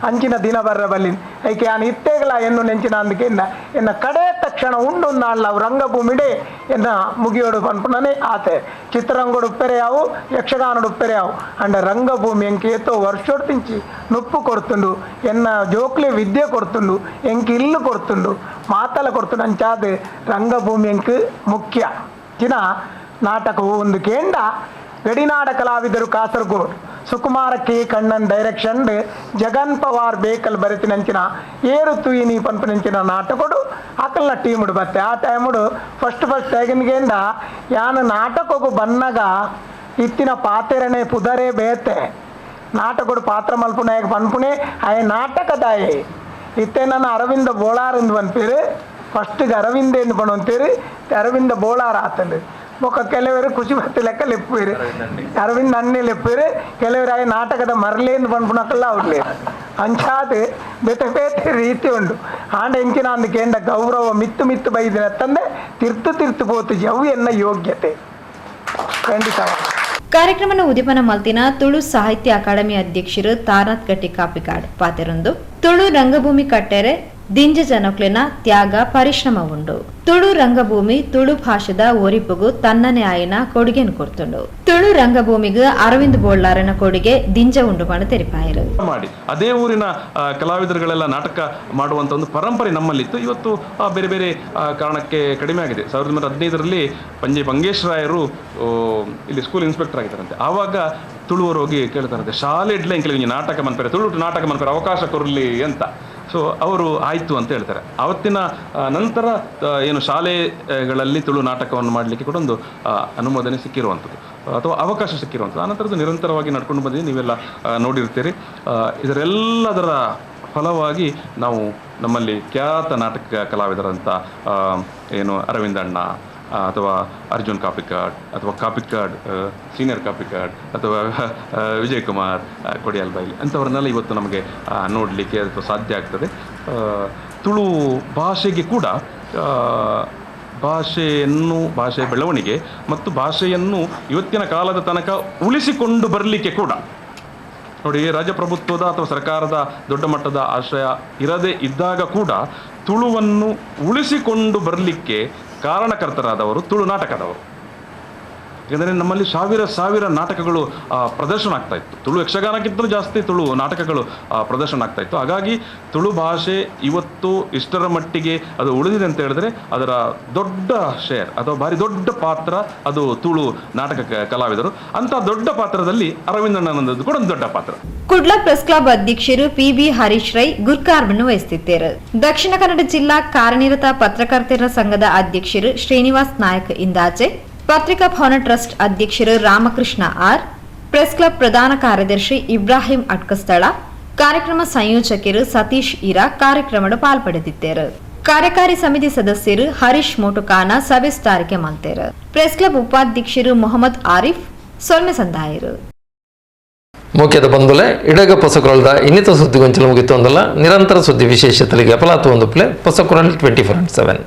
ಅಂಚಿನ ದಿನ ಬರ್ರ ಬಲ್ಲಿ ಐಕೆ ಯಾನ್ ಇತ್ತೇಗಲ ಎನ್ನು ನೆಂಚಿನ ಅಂದಕೇಂದ ಎನ್ನ ಕಡೆ ತಕ್ಷಣ ಉಂಡು ನಾಳ್ಲ ಅವು ರಂಗಭೂಮಿಡೆ ಎನ್ನ ಮುಗಿಯೋಡು ಪನ್ಪುನನೇ ಆತೆ. ಚಿತ್ರರಂಗೋಡು ಉಪ್ಪೆರೆ ಯಾವು ಯಕ್ಷಗಾನಡು ಉಪ್ಪೆರೆ ಯಾವು ಅಂಡ ರಂಗಭೂಮಿ ಎಂಕ್ ಏತೋ ವರ್ಷೋಡು ತಿಂಚಿ ನುಪ್ಪು ಕೊಡ್ತುಂಡು ಎನ್ನ ಜೋಕ್ಲೆ ವಿದ್ಯೆ ಕೊಡ್ತುಂಡು ಎಂಕ್ ಇಲ್ಲು ಕೊಡ್ತುಂಡು ಮಾತಲ ಕೊಡ್ತುಂಡು ಅಂಚಾದ ರಂಗಭೂಮಿ ಎಂಕ್ ಮುಖ್ಯ ಚಿನ ನಾಟಕವು ಒಂದು ಕೇಂಡ ಗಡಿನಾಡ ಕಲಾವಿದರು ಕಾಸರಗೋಡ್ ಸುಕುಮಾರ ಕೆ ಕಣ್ಣನ್ ಡೈರೆಕ್ಷನ್ ಜಗನ್ ಪವಾರ್ ಬೇಕಲ್ ಬರೆತಿನಂಚಿನ ಏರು ತುಯಿನಿ ಪನ್ಪುನಂಚಿನ ನಾಟಕೊಡು ಅಕಲ್ನ ಟೀముడు ಬತ್ತೆ. ಆ ಟೈముడు ಫಸ್ಟ್ ಫಸ್ಟ್ ಹೇಗಿನ್ಗೇಂದ ಯಾನು ನಾಟಕಕ್ಕೂ ಬನ್ನಗ ಇತ್ತಿನ ಪಾತೆರನೆ ಪುದರೇ ಬೇತೆ ನಾಟಕೊಡು ಪಾತ್ರ ಮಲ್ಪುನಾಯಕ ಪನ್ಪುನೆ ಆಯ ನಾಟಕದಾಯೆ ಇತ್ತೆ ನನ್ನ ಅರವಿಂದ ಬೋಳಾರ್ ಎಂದು ಪನ್ಪೇರು ಫಸ್ಟ್ಗೆ ಅರವಿಂದ ಎಂದು ಪಣಂತೀರಿ ಅರವಿಂದ ಬೋಳಾರ್ ಆತಂದು ಬೊಕ್ಕ ಕೆಲವರು ಖುಷಿ ಬತ್ತಿ ಲೆಕ್ಕ ಲೆಪ್ಪೇರು ಅರವಿಂದ್ ಅಣ್ಣೆ ಲೆಪ್ಪೇರು ಕೆಲವರು ಆಯ ನಾಟಕದ ಮರಲೇಂದು ಪನ್ಪುನಕಲ್ಲ ಅವ್ರಲೇ ಅಂಚಾದ ಬೇತೆ ಬೇತೆ ರೀತಿ ಉಂಡು ಆಂಡ ಎಂಚಿನ ಅಂದಕೇಂಡ ಗೌರವ ಮಿತ್ತು ಮಿತ್ತು ಬೈದಿನ ತಂದೆ ತಿರ್ತು ತಿರ್ತು ಪೋತುಜಿ ಅವು ಎನ್ನ ಯೋಗ್ಯತೆ ಖಂಡಿತ.
ಕಾರ್ಯಕ್ರಮನ ಉದಿಪನ ಮಲ್ತಿನ ತುಳು ಸಾಹಿತ್ಯ ಅಕಾಡೆಮಿ ಅಧ್ಯಕ್ಷರು ತಾರನಾಥ್ ಗಟ್ಟಿ ಕಾಪಿಕಾಡ್ ಪಾತೆರೊಂದು ತುಳು ರಂಗಭೂಮಿ ಕಟ್ಟೆರೆ ದಿಂಜ ಜನಕ್ಲೆನ ತ್ಯಾಗ ಪರಿಶ್ರಮ ಉಂಡು. ತುಳು ರಂಗಭೂಮಿ ತುಳು ಭಾಷೆದ ಒರಿಪುಗು ತನ್ನನೆ ಆಯಿನ ಕೊಡುಗೆನ್ ಕೊರ್ತುಂಡು. ತುಳು ರಂಗಭೂಮಿಗೆ ಅರವಿಂದ್ ಬೋಳ್ಳಾರನ ಕೊಡುಗೆ ದಿಂಜ ಉಂಡು ಪಂಡ ತೆರಿಪಾಯರು.
ಮಾಡಿ ಅದೇ ಊರಿನ ಕಲಾವಿದರುಗಳೆಲ್ಲ ನಾಟಕ ಮಾಡುವಂತ ಒಂದು ಪರಂಪರೆ ನಮ್ಮಲ್ಲಿತ್ತು. ಇವತ್ತು ಬೇರೆ ಬೇರೆ ಕಾರಣಕ್ಕೆ ಕಡಿಮೆ ಆಗಿದೆ. 1915ರಲ್ಲಿ ಪಂಜೆ ಬಂಗೇಶರಾಯರು ಇಲ್ಲಿ ಸ್ಕೂಲ್ ಇನ್ಸ್ಪೆಕ್ಟರ್ ಆಗಿದ್ದಾರಂತೆ. ಆವಾಗ ತುಳುವರು ಹೋಗಿ ಕೇಳ್ತಾರಂತೆ, ಶಾಲೆ ಇಡ್ಲೆ ಇಂಕಲಿ ನಾಟಕ ಮನ್ಪೆರೆ, ತುಳು ನಾಟಕ ಮನ್ಪೆರೆ ಅವಕಾಶ ಕೊರಲಿ ಅಂತ. ಸೊ ಅವರು ಆಯಿತು ಅಂತ ಹೇಳ್ತಾರೆ. ಆವತ್ತಿನ ನಂತರ ಏನು ಶಾಲೆಗಳಲ್ಲಿ ತುಳು ನಾಟಕವನ್ನು ಮಾಡಲಿಕ್ಕೆ ಕೂಡ ಒಂದು ಅನುಮೋದನೆ ಸಿಕ್ಕಿರುವಂಥದ್ದು ಅಥವಾ ಅವಕಾಶ ಸಿಕ್ಕಿರುವಂಥದ್ದು. ಆನಂತರದ್ದು ನಿರಂತರವಾಗಿ ನಡ್ಕೊಂಡು ಬಂದಿದ್ದು ನೀವೆಲ್ಲ ನೋಡಿರ್ತೀರಿ. ಇದರೆಲ್ಲದರ ಫಲವಾಗಿ ನಾವು ನಮ್ಮಲ್ಲಿ ಖ್ಯಾತ ನಾಟಕ ಕಲಾವಿದರಂಥ ಏನು ಅರವಿಂದ ಅಣ್ಣ ಅಥವಾ ಅರ್ಜುನ್ ಕಾಪಿಕಾಡ್ ಅಥವಾ ಕಾಪಿಕಾಡ್ ಸೀನಿಯರ್ ಕಾಪಿಕಾಡ್ ಅಥವಾ ವಿಜಯ್ ಕುಮಾರ್ ಕೊಡಿಯಾಲ್ ಬೈಲ್ ಅಂಥವ್ರನ್ನೆಲ್ಲ ಇವತ್ತು ನಮಗೆ ನೋಡಲಿಕ್ಕೆ ಅಥವಾ ಸಾಧ್ಯ ಆಗ್ತದೆ. ತುಳು ಭಾಷೆಗೆ ಕೂಡ ಭಾಷೆಯನ್ನು, ಭಾಷೆಯ ಬೆಳವಣಿಗೆ ಮತ್ತು ಭಾಷೆಯನ್ನು ಇವತ್ತಿನ ಕಾಲದ ತನಕ ಉಳಿಸಿಕೊಂಡು ಬರಲಿಕ್ಕೆ ಕೂಡ ನೋಡಿ, ರಾಜಪ್ರಭುತ್ವದ ಅಥವಾ ಸರ್ಕಾರದ ದೊಡ್ಡ ಮಟ್ಟದ ಆಶ್ರಯ ಇರದೇ ಇದ್ದಾಗ ಕೂಡ ತುಳುವನ್ನು ಉಳಿಸಿಕೊಂಡು ಬರಲಿಕ್ಕೆ ಕಾರಣಕರ್ತರಾದವರು ತುಳು ನಾಟಕದವರು. ಯಾಕೆಂದರೆ ನಮ್ಮಲ್ಲಿ ಸಾವಿರ ಸಾವಿರ ನಾಟಕಗಳು ಪ್ರದರ್ಶನ ಆಗ್ತಾ ಇತ್ತು. ತುಳು ಯಕ್ಷಗಾನಕ್ಕಿಂತಲೂ ಜಾಸ್ತಿ ತುಳು ನಾಟಕಗಳು ಪ್ರದರ್ಶನ ಆಗ್ತಾ ಇತ್ತು. ಹಾಗಾಗಿ ತುಳು ಭಾಷೆ ಇವತ್ತು ಇಷ್ಟರ ಮಟ್ಟಿಗೆ ಅದು ಉಳಿದಿದೆ ಅಂತ ಹೇಳಿದ್ರೆ ಅದರ ದೊಡ್ಡ ಶೇರ್ ಅಥವಾ ಭಾರಿ ದೊಡ್ಡ ಪಾತ್ರ ಅದು ತುಳು ನಾಟಕ ಕಲಾವಿದರು. ಅಂಥ ದೊಡ್ಡ ಪಾತ್ರದಲ್ಲಿ ಅರವಿಂದಣ್ಣನಂದದ್ದು ಕೂಡ ಒಂದು ದೊಡ್ಡ ಪಾತ್ರ.
ಕುಡ್ಲ ಪ್ರೆಸ್ ಕ್ಲಬ್ ಅಧ್ಯಕ್ಷರು ಪಿಬಿ ಹರೀಶ್ ರೈ ಗುರ್ಕಾರ್ಮನ್ನು ವಹಿಸುತ್ತಿದ್ದರು. ದಕ್ಷಿಣ ಕನ್ನಡ ಜಿಲ್ಲಾ ಕಾರ್ಯನಿರತ ಪತ್ರಕರ್ತರ ಸಂಘದ ಅಧ್ಯಕ್ಷರು ಶ್ರೀನಿವಾಸ್ ನಾಯಕ್ ಇಂದಾಚೆ, ಪತ್ರಿಕಾ ಭವನ ಟ್ರಸ್ಟ್ ಅಧ್ಯಕ್ಷರು ರಾಮಕೃಷ್ಣ ಆರ್, ಪ್ರೆಸ್ ಕ್ಲಬ್ ಪ್ರಧಾನ ಕಾರ್ಯದರ್ಶಿ ಇಬ್ರಾಹಿಂ ಅಟ್ಕಸ್ಥಳ, ಕಾರ್ಯಕ್ರಮ ಸಂಯೋಜಕರು ಸತೀಶ್ ಇರಾ ಕಾರ್ಯಕ್ರಮದ ಪಾಲ್ಪಡೆದಿದ್ದರು. ಕಾರ್ಯಕಾರಿ ಸಮಿತಿ ಸದಸ್ಯರು ಹರೀಶ್ ಮೋಟುಕಾನ ಸಭೆ ಸ್ಟಾರಿಕೆ ಮಲ್ತೇರು. ಪ್ರೆಸ್ ಕ್ಲಬ್ ಉಪಾಧ್ಯಕ್ಷರು ಮೊಹಮ್ಮದ್ ಆರಿಫ್ ಸೊಲ್ಮೆ ಸಂದಾಯರು.
ಮುಖ್ಯದ ಬಂದುಲೆ ಇಡಗ ಪೊಸಕುರಲ್ದ ಇನ್ನಿತ ಸುದ್ದಿಗೊಂಚಲು ಮುಗಿತು ಅಂದಲ್ಲ. ನಿರಂತರ ಸುದ್ದಿ ವಿಶೇಷತೆಗೆ ಅಪಲಾತು ಒಂದು ಪ್ಲೇ ಪೊಸಕುರಲ್ 24x7.